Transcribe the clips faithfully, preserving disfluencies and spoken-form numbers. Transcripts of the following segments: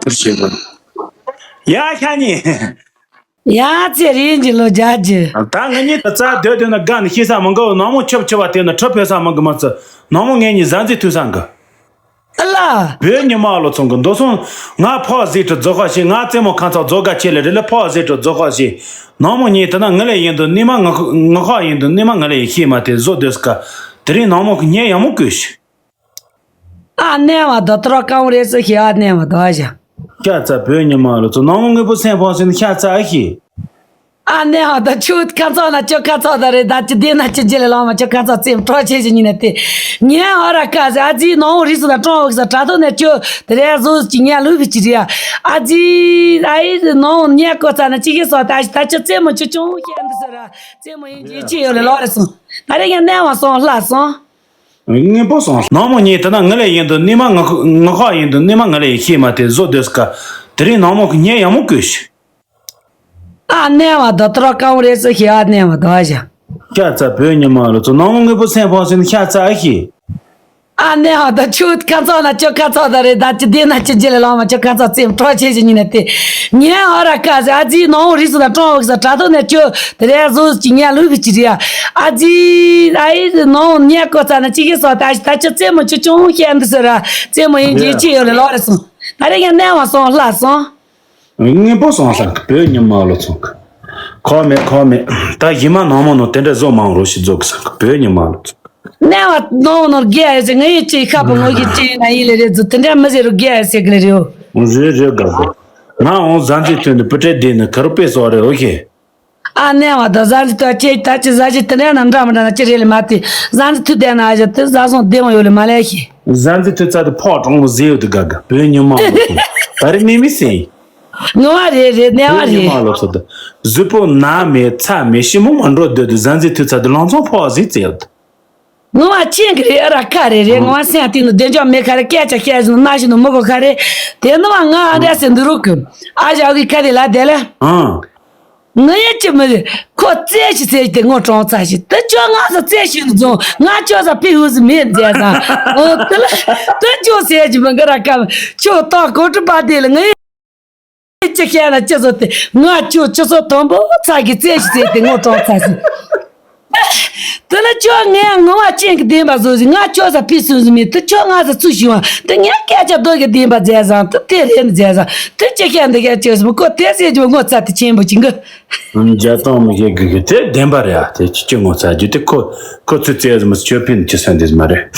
ཟེར་བྱེད་དགོས། ཡ་ཁྱེད་གཉིས། ཡ་ཚེ་རིང་གི་ལོ་རྒྱག་རྒྱུ། ད་ང་གཉིས་ད་རྩ་སྡོད་དུས་ན་དགའ་ནས་ཤི་ས་མི་འགའ་བོ་ནག་མོ་ཆུབ་ཆུབ་པ་དེ་ན་གྲི་ཕོད་ས་མི་འགའ་མ་ཚུ་ནག་མོ་ངེད་གཉིས་གཟའ་འཛིན་ཐུག་ས་འགའ། ཨ་ལ། བོད་ཉི་མ་ལོ་ཚོང་གི་མདོ་སོང་ང་ཕོག་ཟིག་གྲི་རྫོགས་ཁ་ཤི། ང་རྩེད་མོ་ཁ་ཚ་རྫོགས་དགའ་ཆེ་ལེ་རེ་ལེ་ཕོག་ཟིག་གྲི་རྫོགས་ཁ་ཤི། ནག་མོ་གཉིས་ད་ན་ང་ལས་ཡིན་དུ་ནི་མ་ང་ང་ཁ་ཡིན་དུ་ནི་མ་ང་ལས་ཡིན་ཤི་མ་དེ་བཟོ་སྡོད་ས་ག། དེ་རིང་ནག་མོ་གི་ཉེ་ཡང་མོ་བསྐུལ་ཤི། ཨ་གནས་བ་དོ་ཏྲོ་ཀང་རེ་སི་ཤི་ཨ་གནས་བ་དོ་ཨ་ཞང་། ཤ་ཚ་བོད་ཉི་མ་ལོ་ཚོ་ནག་མོ་དངོས་པོ་སེམས་ཕོངས་ཟིན་ཤ་ཚ་ཨ་ཤི། ཨ་གནས་བ་དོ་ཆུ་ཁ་ཚོགས་ན་ཆུ་ཁ་ཚོགས་ད་རེད། ད་ཅི་དེ་ན་ཅི་རྗེ་ལས་ལོང་མ་ཆུ་ཁ་ཚོགས་རྩེམ་ཁྲོ་ཆེ་ཞིག་ཉིན་ནས་དེ་ཉན་ཨ་ར་ཀ་ཟེ་ཨ་ཙི་ནག་མོ་རིགས་སུ་ད་ཀྲོང་བག་ས་དྲ་ཐོག་ནས་ཆུ་དེ་རེ་བཟོ་ཅི་ཉན་ལུས་བི་ཅི་རེ་ཨ་ཙི་ཨ་ཡི་ནག་མོ་ཉན་ཀོ་ཚ་ན་ཅི་གི་སོ་ད་ཞི་ད་ཆུ་རྩེ་མོ་ཆུ་ཆུང་ཤན་འདི་ཟེར་ར་རྩེ་མོ་ཡིན་ཅི་ཅི་ཡོད་ལས་ལོག་རེ་སོང་། ད་རེ་ཡང་གནས་བ་སོང་ལྷ་སོང་། དངོས་པོ་སོང་། ནག་མོ་གཉིས་དེ་ན་ང་ལས་ཡིན་དུ་ནི་མ་ང་ང་ཁ་ཡིན་དུ་ནི་མ་ང་ལས་ཡིན་ཤེས་མ་དེ་བཟོ་སྡོད་ས་ག། དེ་རིང་ནག་མོ་གི་ཉེ་ཡང་མོ་བསྐུལ་ཤི། ཨ་གནས་བ་དོ་ཏྲོ་ཀང་རེ་སི་ཤི་ཨ་གནས་བ་དོ་ཨ་ཞང་། ཤ་ཚ་བོད་ཉི་མ་ལོ་ཚོ་ནག་མོ་དངོས་པོ་སེམས་ཕོངས་ཟིན་ཤ་ཚ་ཨ་ཤི། ཨ་གནས་བ་དོ་ཆུ་ཁ་ཚོགས་ན་ཆུ་ཁ་ཚོགས་ད་རེད། ད་ཅི་དེ་ན་ཅི་རྗེ་ལས་ལོང་མ་ཆུ་ཁ་ཚོགས་རྩེམ་ཁྲོ་ཆེ་ཞིག་ཉིན་ནས་དེ་ཉན་ཨ་ར་ཀ་ཟེ་ཨ་ཙི་ནག་མོ་རིགས་སུ་ད་ཀྲོང་བག་ས་དྲ་ཐོག་ནས་ཆུ་དེ་རེ་བཟོ་ཅི་ཉན་ལུས་བི་ཅི་རེ་ཨ་ཙི་ཨ་ཡི་ནག་མོ་ཉན་ཀོ་ཚ་ན་ཅི་གི་སོ་ད་ཞི་ད་ཆུ་རྩེ་མོ་ཆུ་ཆུང་ཤན་འདི་ཟེར་ར་རྩེ་མོ་ཡིན་ཅི་ཅི་ཡོད་ལས་ལོག་རེ་སོང་། ད་རེ་ཡང་གནས་བ་སོང་ལྷ་སོང་། དངོས་པོ་སོང་ས་གི་བོད་ཉི་མ་ལོ་ཚོང་གི། ཁོ་མེད་ཁོ་མེད། ད་གཞི་མ་ནག་མོ་ནོ་དེ་འདྲ་བཟོ་མང་རོ་ཞིག་བཟོ་གི་ས་གི་བོད་ཉི་མ་ལོ་ཚོང་གི། གནས་བ་ནག་མོ་ནོ་རྒྱལ་ཡ་ཟེ་ང་ཡི་ཅི་ཁ་པོ་ངོ་གི་ཅི་ཡིན་ན་ཡིན་ལེ་རེད་ཟུ་དེ་འདྲ་མི་ཟེར་རོ་རྒྱལ་ཡ་ཟེ་གི་ལེ་རེད་ཨོ། རེད་རེད་དགའ་དགའ། ང་འོང་གཟའ་འཛིན་ཐོན་ནས་བུ་ཁྲིད་བསྡད་ནས་ག་རུ་དཔེ་སོགས་རེད་ཨོ་ཁེ། ཨ་གནས་བ་དང་གཟའ་འཛིན་ཐོ་ཁྱེད་ད་ཅི་གཟའ་ཅི་དེ་འདྲ་ན་འདྲ་མི་འདྲ་ན་ཅི་རེད་ལེ་མ་དེ་གཟའ་འཛིན་ཐུ་བསྡད་ན་ཨ་ཞག་དེ་གཟའ་སོང་བདེ་མོ་ཡོད་ལེ་མ་ལེ་ཤི། གཟའ་འཛིན་ཐོ་ཚ་དེ་ཕོག་གྲོང་མོ་ཟེ་ཡོད་དེ་དགའ་དགའ་བོད་ཉི་མ་འོ་ད་རེ་མི་མི་སེ། ངོ་བ་རེད་རེད་གནས་བ་བོད་ཉི་མ་རེད། ལོ་ཚོ་དེ་གཟུགས་པོ་ན་མེད་ཚ་མེད་ཞི་མོ་མ་འགྲོ་སྡོད་དེ་གཟའ་འཛིན་ཐོ་ཚ་དེ་ལང་ཚང་ཕོག་ཟེ་ཙེ་ཡོད། ངོ་བ་ཅན་གི་རེད་ཨ་ར་ཁ་རེད་རེད། ངོ་བ་སེམས་གཏིང་ནས་བདེ་འཇགས་མེད་ཁ་རེད། སྐད་ཆ་བཤད་བཞིན་ན་ན་བཞིན་ན་མི་གོ་ཁ་རེད། དེ་ནི་བ་ང་ཨ་འདྲ་སེ་འདི་རུ་གི་ཨ་ཞག་གི་ཁ་རེད་ལ་དེ་ལ། ཨང་། ང་ཡ་ཅི་མི་རེད། ཁོ་རྩེ་ཞིག་རྩེ་ཞིག་དེ་ངོ་གྲོང་ཚ་ཞིག་དེ་ཅོ་ང་ས་རྩེ་ཞིག་རྫོང་ང་ཅོ་ས་ཕི་ཧུ་སི་མེད་མཛད་ས། འོ་དེ་ལ་དེ་ཅོ་ཟེར་གྱི་མི་འགའ་ར་ཀ་ཅོ་ཏོག་གོ་གྲུ་པ་དེ་ལ་ང་ཡ་ཅི་བཤད་ན་ཅི་བཟོ་དེ་ང་ཅོ་ཅི་བཟོ་དོན་པོ་ཚ་གི་རྩེ་ཞིག་རྩེ་དེ་ངོ་གྲོང་ཚ་ཞིག་དེ་ལ་ཅོ་ངས་ངོ་བ་ཅན་གྱི་བདེན་པ་བཟོ་ཞིག་ང་ཅོ་ས་ཕི་སུ་སི་མེད་དེ་ཅོ་ང་ས་ཚུ་ཞིག་བ་དེ་ངས་སྐད་ཆ་རྡོ་གི་བདེན་པ་མཛད་ས་དེ་དེ་རེད་མཛད་ས་དེ་ཅི་བཤད་འདི་ག་ཅོ་སི་མི་ཁོ་དེ་ཟེར་གྱི་ངོ་ཚ་དེ་ཆེན་པོ་ཅིག་གི། འཇའ་ཐང་མི་ཤེས་གི་གི་དེ་བདེན་པ་རེད་ཨ། དེ་ཅི་ཅི་ངོ་ཚ་རྒྱུ་དེ་ཁོ་ཁོ་ཚོས་བཙལ་ཟིན་མ་ཆོས་ཕན་ཅི་སོན་དེ་མ་རེད།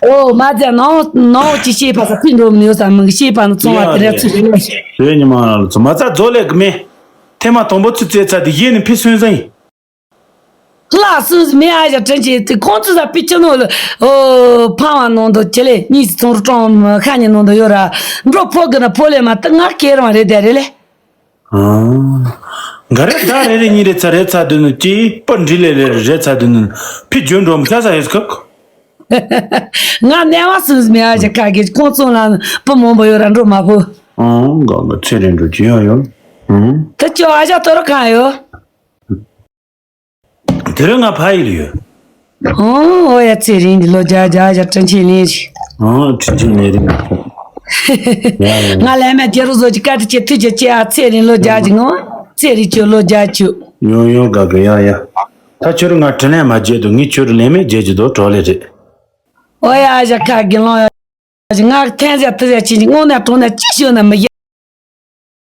ཨོ་མ་ཚད་ནང་ནང་ཅི་ཤེས་པ་ས་ཕི་འགྲོ་མི་ཡོད་ས་མི་ཤེས་པ་ནི་ཚོང་བ་དེ་རེད་ཚུལ་ཡོད། བོད་ཉི་མ་རང་ལ་ཚོ་མ་ཚ་རྫོགས་ལས་གི་མེད། ཐེངས་མ་དང་པོ་ཚུལ་བཙལ་ཚ་དེ་ཡེ་ནི་ཕི་སོན་ཟིན་ཡིན། ལྷ་སུ་མེ་ཨ་ཞག་དྲིན་ཆེ་དེ་ཁོང་ཚོ་ས་ཕི་ཅི་ནོ་ལ་ཨོ་ཕ་བ་ནང་དུ་ཅི་ལས་གཉིས་སུ་ཚོང་རུ་གྲོང་ཤ་ཉེ་ནང་དུ་ཡོད་ར་འགྲོ་ཕོ་གི་ན་ཕོ་ལས་མ་ཏི་ང་ཁེ་རང་རེད་དེ་རེད་ལས། ཨང་། འགའ་རེ་ཟླ་རེ་རེ་གཉིས་རེ་ཚ་རེ་ཚ་དུས་ནི་ཅི་སྤུ་འདྲི་ལེ་ལེ་རེ་ཚ་དུས་ནི་ཕི་རྒྱུན་འགྲོ་མི་ཁ་ས་ཡོད་ཁག་ང་གནས་བ་སུ་མི་ཨ་ཞག་ཁ་གི་ཁོང་ཚོ་ལ་སྤུ་མང་པོ་ཡོད་ར་འགྲོ་མ་ཕོ། ཨང་། འགའ་ང་ཚེ་རིང་འགྲོ་གི་ཡོད་ཡོད། ཨང་། ད་ཅོ་ཨ་ཞག་ཏོ་ར་གང་ཡོད། དེ་རིང་ང་ཕ་ཡུལ་ཡོད། ཨོ་ཨོ་ཡ་ཚེ་རིང་གི་ལོ་བརྒྱ་བརྒྱ་བརྒྱ་དྲིན་ཆེན་ལིན་རེད། ཨོ་དྲིན་ཆེན་ལིན་རེད། ང་ལས་མེད་རྒྱ་རུ་བཟོ་གི་བཀའ་དྲིན་ཆེ་ཐུགས་རྗེ་ཆེ་ཨ། ཚེ་རིང་ལོ་བརྒྱ་གི་ངོ་ཚེ་རིང་ཁྱོད་ལོ་བརྒྱ་ཆུ། ཡོང་ཡོང་དགའ་དགའ་ཡ་ཡ། ད་ཁྱོད་རང་ང་དྲིན་ལན་མ་བརྗེད་དུ་ངས་ཁྱོད་རང་ལན་མེད་བརྗེད་ཀྱི་འདུག་གྲོགས་ལས་རེད། ཨོ་ཡ་ཨ་ཞག་ཁ་གི་ལོང་ཡ། ང་ཐན་ཟེར་ཐུ་ཟེར་ཕྱིན་ཅི་དངོས་གནས་དྲང་གནས་ཅི་ཞུ་ན་མི་ཡ།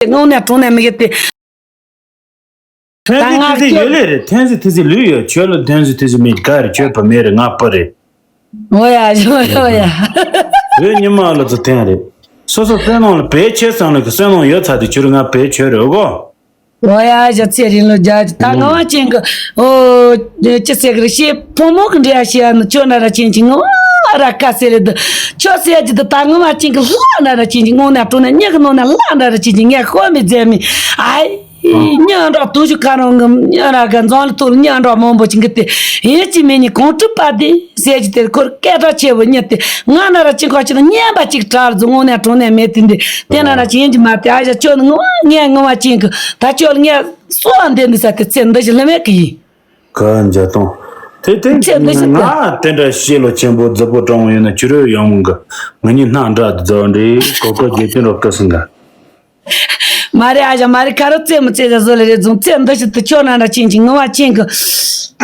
དངོས་གནས་དྲང་གནས་མི་གི་དེ། ཐན་ཟི་ཐི་ཟི་ཡོད་ལེ་རེད། ཐན་ཟི་ཐི་ཟི་ལུས་ཡོད། ཁྱོད་ལ་ཐན་ཟི་ཐི་ཟི་མེད་ག་རེད། ཁྱོད་བུ་མེད་རེད། ང་བུ་རེད། འོ་ཡ་འོ་ཡ་འོ་ཡ། བོད་ཉི་མ་ལ་ཚོ་ཐན་རེད། སོ་སོ་བསོད་ནམས་ལ་བེད་སྤྱོད་བསམ་ལ་གི་བསོད་ནམས་ཡོད་ཚར་དུས་ཁྱོད་ང་བེད་སྤྱོད་རེད་གོ། འོ་ཡ་ཞག་ཚེ་རིང་ལོ་བརྒྱ་ཅིག་ད་ངོ་མ་ཅན་གི་ཨོ་ཅི་ཟེར་གི་རེད། ཤེས་ཕོ་མོ་གི་འདྲེ་ཡ་ཤེས་ཡ་ནི་ཁྱོད་འདྲ་ར་ཅན་ཅིག་ངོ་མ་ར་ཁ་ཟེར་རེད་འདུག་ཁྱོད་ཟེར་གྱི་འདུག་ད་ངོ་མ་ཅན་གི་ལྷ་འདྲ་ར་ཅན་ཅིག་དངོས་གནས་དྲང་གནས་མྱི་གི་ནང་ནས་ལྷ་འདྲ་ར་ཅན་ཅིག་ངས་ཤོད་མི་མཛད་མི་ཨའི། མྱི་འདྲ་དུང་ཞུ་ཁ་རང་གི་མྱི་ར་ག་འཛམ་གླིང་ཐོག་ལ་མྱི་འདྲ་མང་པོ་ཅིག་གི་དེ་ཡིན་གཅིག་མིན་གཉིས་གང་ཐུབ་པ་དེ་ཟེར་གྱི་དེར་ཁོར་སྐད་གྲགས་ཆེ་བོ་མྱི་དེ་ང་འདྲ་ར་ཅན་ཁོ་ཅིག་ན་སྙན་པ་ཅིག་གྲགས་ར་ཚོ་དངོས་གནས་དྲང་གནས་མེད་དེ་འདི་དེ་འདྲ་ར་ཅན་ཡིན་གྱི་མ་དེ་ཨ་ཞག་ཁྱོད་ནི་ངོ་མ་ངས་ངོ་མ་ཅན་གི་ད་ཁྱོད་ལ་ངས། སོ་བ་འདི་འདི་ས་དེ་ཚེ་འདི་ཞིག་ལྷ་མེད་ཀི་ཡིན། ག་འཇའ་སྟོང་། དེ་དེ་ཚེ་འདི་ཞིག་ང་དེ་འདྲ་ཤེས་ལོ་ཆེན་པོ་རྫི་པོ་སྤྲང་བོ་ཡིན་ན་ཁྱོད་རོ་ཡོང་མོ་གི། ང་གཉིས་སྣ་འདྲ་རྫི་བ་འདྲེ་གོ་གོ་རྒྱལ་ཅན་རོ་སྐུ་སྲིན་ག་མ་རེད་ཨ་ཞང་མ་རེད། ཁ་རོ་རྩེད་མོ་རྩེད་བྱ་བཟོ་ལེ་རེད་བཟུང་། ཚེ་འདི་ཞིག་ཏུ་ཁྱོད་རང་འདྲ་ཅན་གྱི་ངུ་བ་ཅན་གྱི།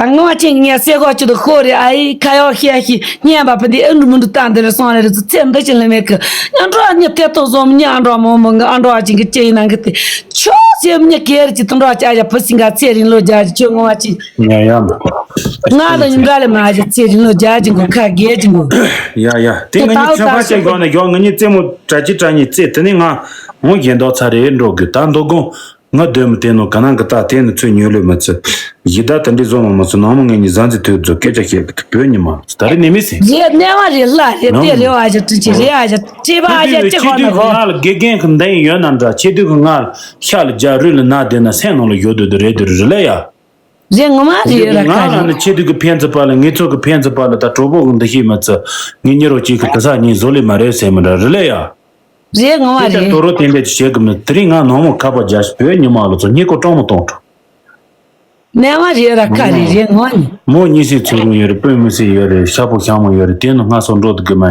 ད་ངུ་བ་ཅན་གྱི་ངས་སེ་གོ་ཅི་དུ་ཤོར་རེད། ཨ་ཡི་ཁ་ཡོག་ཤེ་ཤི་སྙན་པ་ཕུ་འདི་ཨེ་འགྲུ་མུ་འགྲུ་ལྟ་འདི་རེད་སོང་རེད་ཟུ། ཚེ་འདི་ཞིག་ལེ་མེད་གི། ཨ་འགྲོ་ཨ་ཉི་ཐེ་ཏོ་བཟོ་མི་ཉི་ཨ་འགྲོ་མོ་མོ་གི་ཨ་འགྲོ་ཨ་ཅན་གྱི་ཅི་ཡིན་ནང་གི་དེ། ཁྱོད་སེ་མི་ཉི་གེ་རེ་ཅི་དུ་འགྲོ་ཨ་ཅི་ཨ་ཡ་ཕུ་སིང་ག་ཚེ་རིང་ལོ་རྒྱ་ཅི་ཁྱོད་ངུ་བ་ཅན། ཡ་ཡ་མ། ང་དང་ཉིན་འགའ་ལས་མ་ཞིག་ཚེ་རིང་ལོ་རྒྱ་ཅི་གོ་ཁ་རྒྱལ་ཅི་གོ་ཡ་ཡ། དེ་ང་གཉིས་ཚོད་ཁ་ཅན་གོ་ནས་ཡོང་། ང་གཉིས་རྩེད་མོ་གྲ་ཅི་གྲ་གཉིས་རྩེད། དེ་ནས་ང་ངོ་རྒྱན་མདོག་ཚ་རེ་འགྲོ་དགོས། ད་མདོ་དགོང་ང་སྡོད་མི་དེ་ནོ་ག་ནང་གི་ད་དེ་ནི་ཚོད་ཉོས་ལོས་མ་ཚོད། ཡི་ད་དེ་འདྲི་བཟོ་མ་མ་ཚོད་ནང་མོ་ངེད་གཉིས་ཟང་ཟི་ཐོས་རྫོ་སྐད་ཆ་བཤད་གི་བོད་ཉི་མ་ད་རེ་ནི་མི་སྲིད། རེད་གནས་བ་རེད་ལ་རེད་དེ་རེད་བ་ཞིག་དྲིན་ཆེ་རེད་ཨ་ཞིག་དྲིན་ཆེ་བ་ཨ་ཞིག་ཅི་ཁོ་ན་གོ་ང་ལ་དགེ་རྒན་གི་འདན་ཡོད་ན་འདྲ། ཆེ་དུས་གི་ང་ལ་ཤ་ལ་རྒྱ་རུས་ལ་ན་དེ་ན་སེམས་ནང་ལ་ཡོད་དུས་དུ་རེད་དུ་རེད་ལ་ཡ། རེད་ངོ་མ་རེད་ཡོད་ར་ཁ་ང་ལ་རེད། ནི་ཆེ་དུས་གི་ཕན་ཚུན་པ་ལ་ངེད་ཚོ་གི་ཕན་ཚུན་པ་ལ་ད་གྲོགས་པོ་གི་འདུ་ཤེས་མ་ཚུ་ངེད་གཉིས་རོ་གཅིག་གི་དུ་ས་གཉིས་བཟོ་ལེ་མ་རེད་ཟེར་མི་འདྲ་རེད་ལ་ཡ། རེད་ངོ་མ་ཁྱེད་ཀྱང་རེད། དོ་རོ་དེ་འདྲ་ཅིག་བྱེད་གི་མི་དེ་རིང་ང་ནང་མོ་ཁ་པར་རྒྱག་ཤི་བོད་ཉི་མ་ལ་ཚོ་སྙིང་ཁོ་སྤྲང་མོ་གཏོང་འགྲོ། ནས་མ་རེད་ར་ཁ་རེད་རེད་ངོ་མ་ནི། མོ་གཉིས་སེ་ཚུར་རུང་ཡོད་རེད། སྤུན་མི་སེ་ཡོད་རེད། ཤ་པོ་ཤ་མོ་ཡོད་རེད། དེ་ནི་ང་སོ་འགྲོ་དུ་གི་མ་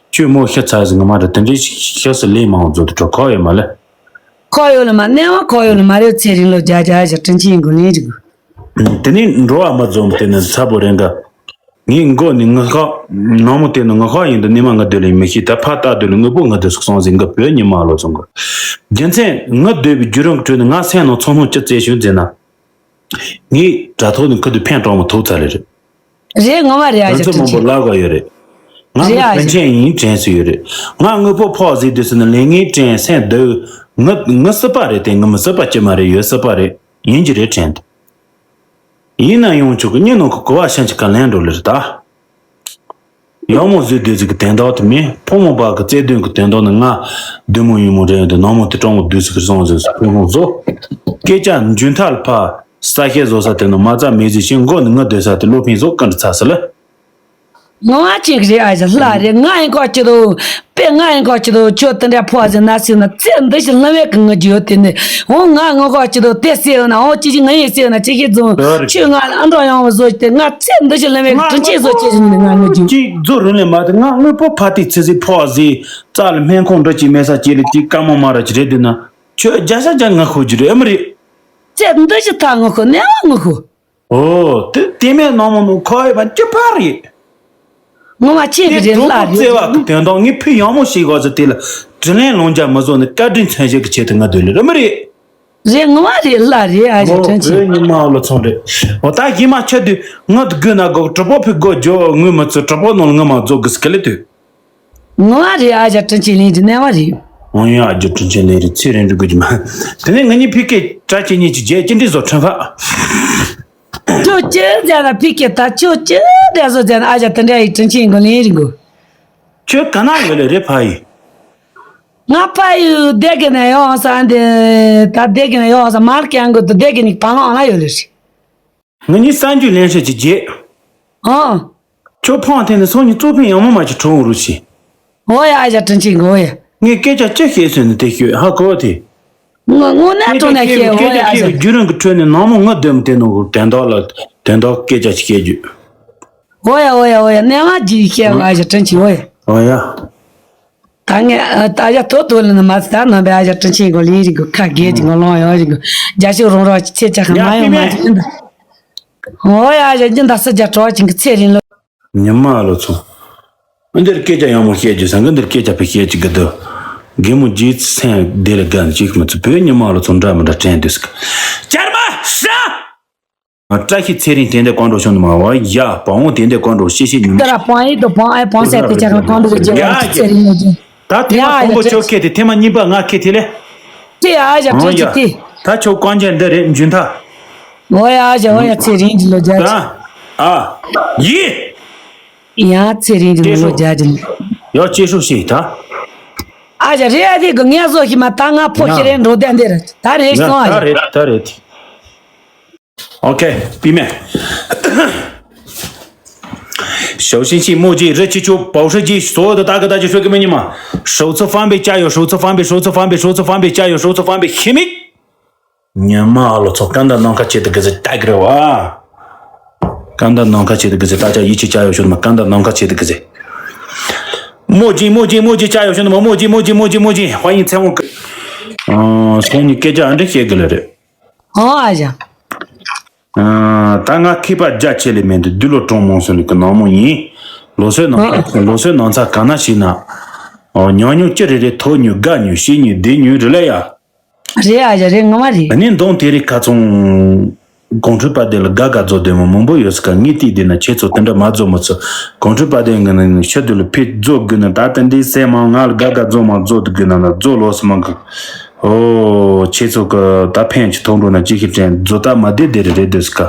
ཁྱོད་མོ་ཤི་ཚ་ཟི་གི་མ་རེད། དེ་འདྲའི་ཤི་སི་ལེ་མང་བཟོ་དུ་གྲོ་ཁོ་ཡོད་མ་ལེ། ཁོ་ཡོད་ལ་མ་ནས་མ་ཁོ་ཡོད་ལ་མ་རེད། ཚེ་རིང་ལོ་རྒྱ་རྒྱ་ཞིག་དྲིན་ཆེན་གོ་ལེན་རིག་དེ་ནས་འགྲོ་བ་མ་འཛོམས་དེ་ནས་ཚ་པོ་རེ་འགའ། ངའི་མགོ་ནས་ངུ་ཁག་ནང་མོ་དེ་ནི་ངུ་ཁག་ཡིན་དུ་ནི་མ་ངུ་སྡོད་ལ་ཡིན་མི་ཤེས། ད་ཕ་ལྟ་སྡོད་ལ་ངུ་པོ་ངུ་སྡོད་སོག་སོང་ཟིན་གི་བོད་ཉི་མ་ལོ་ཚོང་གི། རྒྱུ་མཚན་ངུ་སྡོད་པའི་བརྒྱུད་རིམ་ཁྲོད་ནས་ང་སེམས་ནང་ཚོར་སྣང་ཅི་བཙལ་ཞུ་མཛད་ན། ངའི་དྲ་ཐོག་ནས་ཁུ་དུ་ཕན་གྲོགས་མོ་ཐུག་ཚར་ལེ་རེད། རེད་ངོ་མ་རེད་ཨ་ང་ཞག་ཚོ་དྲིན་མང་པོ་ཆེ། ལབ་དགོས་ཡོད་རེད། ང་རེད་ངུ་ཨ་ཕན་ཞག་ཆེན་ཡིན་དྲན་སུ་ཡོད་རེད། ང་ངུ་པོ་ཕོག་ཟིག་དུས་སུ་ནི་ལས་ངན་དྲན་སེམས་སྡུག་ངུ་ངུ་སྲིད་པ་རེད་དེ་ངུ་མི་སྲིད་པ་ཅི་མ་རེད་ཡོད་སྲིད་པ་རེད་ཡིན་གྱི་རེད་དྲན་དུ། ཡིན་ན་ཡང་ཆོག་གི་སྙིང་ནང་གི་གོ་བ་ཤན་གྱི་ཀ་ལན་འགྲོ་ལེ་རེད་ད། ཡང་མོ་བཟོས་དུས་ཟིག་གི་དོན་དག་དེ་མིན་ཕོ་མོ་བ་གི་བརྩེ་དུང་གི་དོན་དག་ནི་ང་བདུད་མོ་ཡིན་མོ་རེད་འདི་ནང་མོ་དེ་སྤྲང་བོ་བདུད་ཟིག་གི་སོང་ཟིག་ཕོ་མོ་བཟོ། སྐད་ཆ་འཇུན་ཐལ་ཕ་ས་ཤེ་བཟོ་ས་དེ་ནི་མ་རྩ་མེད་ཟིག་ཤིང་མགོ་ནི་ང་སྡོད་ས་དེ་ལོ་ཕིན་བཟོ་ཀི་འདྲི་ཚ་སི་ལ། ངོ་མ་ཅིག་རེད་ཨ་ཞག་ལ་རེད་ང་ཡིན་ཁོ་ཅི་དོ། པེ་ང་ཡིན་ཁོ་ཅི་དོ་ཁྱོད་དེ་འདྲ་ཕོ་ཟེར་ན་སེམས་ན་ཚེ་འདི་ཞིག་ལམ་བས་གི་ངུ་རྒྱུ་ཡོད་དེ་ནི། འོ་ང་ངོ་ཁོ་ཅི་དོ་དེ་སེ་ཡོད་ན་འོ་ཅི་ཅི་ང་ཡིན་སེ་ཡོད་ན་ཅི་ཞིག་རྫོང་ཁྱོད་ང་ལ་ཨ་འགྲོ་ཡོང་བ་བཟོ་ཅི་དེ་ང་ཚེ་འདི་ཞིག་ལམ་བས་གི་དྲིན་ཆེན་བཟོ་ཅི་ཞིག་ནི་ང་ངུ་རྒྱུ། ཅིག་རྫོ་རུ་ལས་མ་དེ་ང་དངོས་པོ་ཕ་ཏི་ཚེ་ཟི་ཕོ་ཟི་རྩ་ལ་སྨན་ཁོང་འགྲོ་ཅི་མེད་ས་ཅི་ལི་ཅི་ཀ་མོ་མ་ར་ཅི་རེད་དེ་ན་ཁྱོད་རྒྱ་ཤ་རྒྱ་ང་ཁོ་རྒྱུ་རེད་ཨ་མི་རེད། ཚེ་འདི་ཞིག་ཐ་ངུ་ཁོ་ནས་ང་ངུ་ཁོ། ཨོ། དེ་དེ་མེད་ནང་མོ་ནང་ཁོ་ཡོད་པ་སྐྱིད་པ་རེད། ངོ་མ་ཆེ་གི་རེད་ལ་རེད། བརྩེ་བ་གི་དོན་དག་ངས་ཕུ་ཡང་མོ་ཞིག་གོ་ཚོད་དེ་ལ་དྲིན་ལན་ལོངས་རྒྱ་མི་བཟོ་ནི་བཀའ་དྲིན་མཚོན་བྱེད་ཀྱི་ཆེད་དུ་ང་སྡོད་ལེ་རེད་མི་རེད། རེད་ངོ་མ་རེད་ལ་རེད་ཨ་ཞག་ཨོ་དྲིན་ཆེ། བོད་ཉི་མ་ལོ་ཚོང་རེད། ཨོ་ད་ཡིན་མ་ཆེ་དུས་ང་དུ་དགོས་ན་དགོས་གྲོགས་པོ་ཕུ་དགོས་ཇོ་ངུ་མི་ཚོ་གྲོགས་པོ་ནང་ལ་ངུ་མ་རྫོགས་གི་སྐད་ལེ་དུས། ངོ་མ་རེད་ཨ་ཞག་དྲིན་ཆེན་ལིན་གྱི་གནས་བ་རེད། ཨོ་ཡ་ཨ་ཅག་དྲིན་ཆེན་ལིན་རེད་ཚེ་རིང་འགྲོ་དགོས་ཀྱི་མ། དེ་ནས་ང་གཉིས་ཕི་ཀེ་གྲ་ཆེ་གཉིས་ཀྱི་རྗེས་ཅི་འདྲི་བཟོ་ཁྲོན་ཁ། ཁྱོད་ཅི་མཛད་ན་ཕི་ཀེ་ད་ཁྱོད་ཅི་འདྲ་བཟོ་མཛད་ན་ཨ་ཞག་དེ་འདྲ་ཡི་དྲིན་ཆེན་གོ་ལིན་རེད་གོ། ཁྱོད་ག་ན་ཡོད་ལེ་རེད་ཕ་ཡི། ང་ཕ་ཡི་སྡེ་དགེ་ན་ཡོང་ས་འདི་ད་སྡེ་དགེ་ན་ཡོང་ས་མར་ཀྱང་གོ་ད་སྡེ་དགེ་ནི་བང་ཨང་ལ་ཡོད་ལེ་རེད། ང་གཉིས་གསར་འགྱུར་ལེན་ཤེས་ཀྱི་རྗེས། ཨང་། ཁྱོད་ཕངས་ཐེངས་ནས་སང་ཉིན་གཙོ་ཕན་ཡང་མོ་མ་ཅིག་གྲོངས་རུ་ཕྱིན། འོ་ཡ་ཨ་ཞག་དྲིན་ཆེན་གོ་ཡ། ངས་སྐད་ཆ་ཅི་བཤད་སོང་ནས་དེ་ཤོད་ཧ་གོ་དེ། ངོ་ངོ་ནས་ངས་ཀྲོ་ནས་ཀྱི་བཤད་འོ་ཡ་ཨ་ཞག། བརྒྱུད་རིམ་གྱི་ཁྲོད་ནས་ནང་མོ་ང་སྡོད་མི་དེ་ནང་གི་དོན་དག་ལ་དོན་དག་སྐད་ཆ་ཞིག་བཤད་རྒྱུ། འོ་ཡ་འོ་ཡ་འོ་ཡ་གནས་མ་ཅིག་བཤད་ཨ་ཞག་དྲིན་ཆེན་འོ་ཡ། འོ་ཡ། ད་ངས་ད་ཡ་ཐོ་ཐོ་ལ་ནི་མ་ད་ནང་པའི་ཨ་ཞག་དྲིན་ཆེན་གོ་ལིན་རིག་གོ་ཁ་རྒྱལ་གྱི་ངོ་ལོང་ཡོང་རིག་གོ་རྒྱ་ཤོག་རོང་རོག་ཆེ་ཆ་ཁ་མ་ཡོང་མ་ཅིག་ཡིན་ད། འོ་ཡ་ཨ་ཞག་འཇི་འདྲ་སི་རྒྱ་གྲོགས་ཅིག་གི་ཚེ་རིང་ལོ། ཉི་མ་ལོ་ཚོ། འདིར་སྐད་ཆ་ཡང་མོ་བཤད་རྒྱུ་ཟེར་གི་འདིར་སྐད་ཆ་ཕི་བཤད་ཅིག་གི་འདུག་རྒན་མོ་རྗེས་སེམས་བདེ་ལ་དགའ་ནས་ཅིག་མི་ཚུ་བོད་ཉི་མ་ལོ་ཚོ་འདྲ་མི་འདྲ་དྲན་འདུག་ཟེར་གི། ཇར་མ་ཤ། བཀྲ་ཤིས་ཚེ་རིང་དེ་འདྲ་གང་འགྲོ་བྱུང་ནི་མ་བ་ཡ་བང་བོ་དེ་འདྲ་གང་འགྲོ་ཤེས་ཤེས་ཉུང་ད་ར་བང་ཡིག་དང་བང་ཨེ་བང་སད་དེ་ཆ་གང་གང་འགྲོ་རྒྱལ་བ་ཚེ་རིང་ལོ་རྒྱུན། ད་དེ་མ་ཡ་གོང་བོ་ཡ་ཆོ་ཁེ་དེ་དེ་མ་གཉིས་པ་ང་ཁེ་དེ་ལེ། དེ་ཡ་ཡ་ཨོ་ཡ། ད་ཆོ་གང་ཅན་འདི་རེད་འཇུན་ཐ། ཨོ་ཡ་ཡ་ཨོ་ཡ་ཚེ་རིང་གི་ལོ་རྒྱུན། ད། ཨ། ཡི། ཡ་ཚེ་རིང་གི་ལོ་རྒྱུན། ཡ་ཅེ་ཧྲུག་ཤི་ད། ཨ་ཡ་རེད་ཨ་དེ་གི་ངལ་གསོ་ཞིག་མ་ད་ང་ཕོ་ཤི་རེད་འགྲོ་དན་འདི་རེད་ད་རེད་སོང་ཨ་ཡ། ད་རེད་ད་རེད། OK，B面。 小星星，墨迹，热气球，保时捷，所有的大哥大姐说给你们，首次翻倍加油，首次翻倍，首次翻倍，首次翻倍加油，首次翻倍，秘密。你妈了，操，干的那个节的给他带给我啊！干的能客气的个子，大家一起加油，兄弟们！干的能客气的个子。墨镜，墨镜，墨镜，加油，兄弟们！墨镜，墨镜，墨镜，墨镜，欢迎彩虹哥。嗯，从你给这俺这些个来的。 ཨོ་ཨ་ཞང་། ཨ། ད་ང་མཁས་པ་རྒྱ་ཆེ་ལེ་མེད་འདུག་བདུད་བློ་གྲོང་མོ་སོང་ནི་གི་ནང་མོ་ཡིན། ལོ་སོའི་ནང་ཨ། ལོ་སོའི་ནང་ཚ་ག་ན་ཞིག་ན། ཨོ། ཉོ་ཉོ་ཅི་རེ་རེ་ཐོ་ཉོ་དགའ་ཉོ་ཤི་ཉོ་བདེ་ཉོ་རེ་ལ་ཡ། རེད་ཨ་ཞང་རེད། ངོ་མ་རེད། ཨ་ནི་མདོང་དེ་རིགས་ཁ་ཚོང་། གོང་ཁྲོས་པ་དེ་ལ་དགའ་དགའ་རྫོགས་དེ་མོ་མང་པོ་ཡོད་ས་ཀ་ངས་དེ་དེ་ན་ཁྱེད་ཚོ་དེ་འདྲ་མ་རྫོགས་མ་ཚོ། གོང་ཁྲོས་པ་དེ་ངས་ནི་ཤི་དུས་ལ་ཕེ་རྫོགས་དགོས་ན་ད་དེ་འདི་སེ་མང་ང་ལ་དགའ་དགའ་རྫོགས་མ་རྫོགས་དུ་དགོས་ན་ན་རྫོགས་ལོ་སི་མང་གི། ཨོ། ཁྱེད་ཚོ་གི་ད་ཕན་ཆི་ཐོག་འགྲོ་ན་ཅི་ཞིག་དྲན་རྫོ་ད་མ་བདེ་བདེ་རེ་རེད་འདོད་སི་ཀ།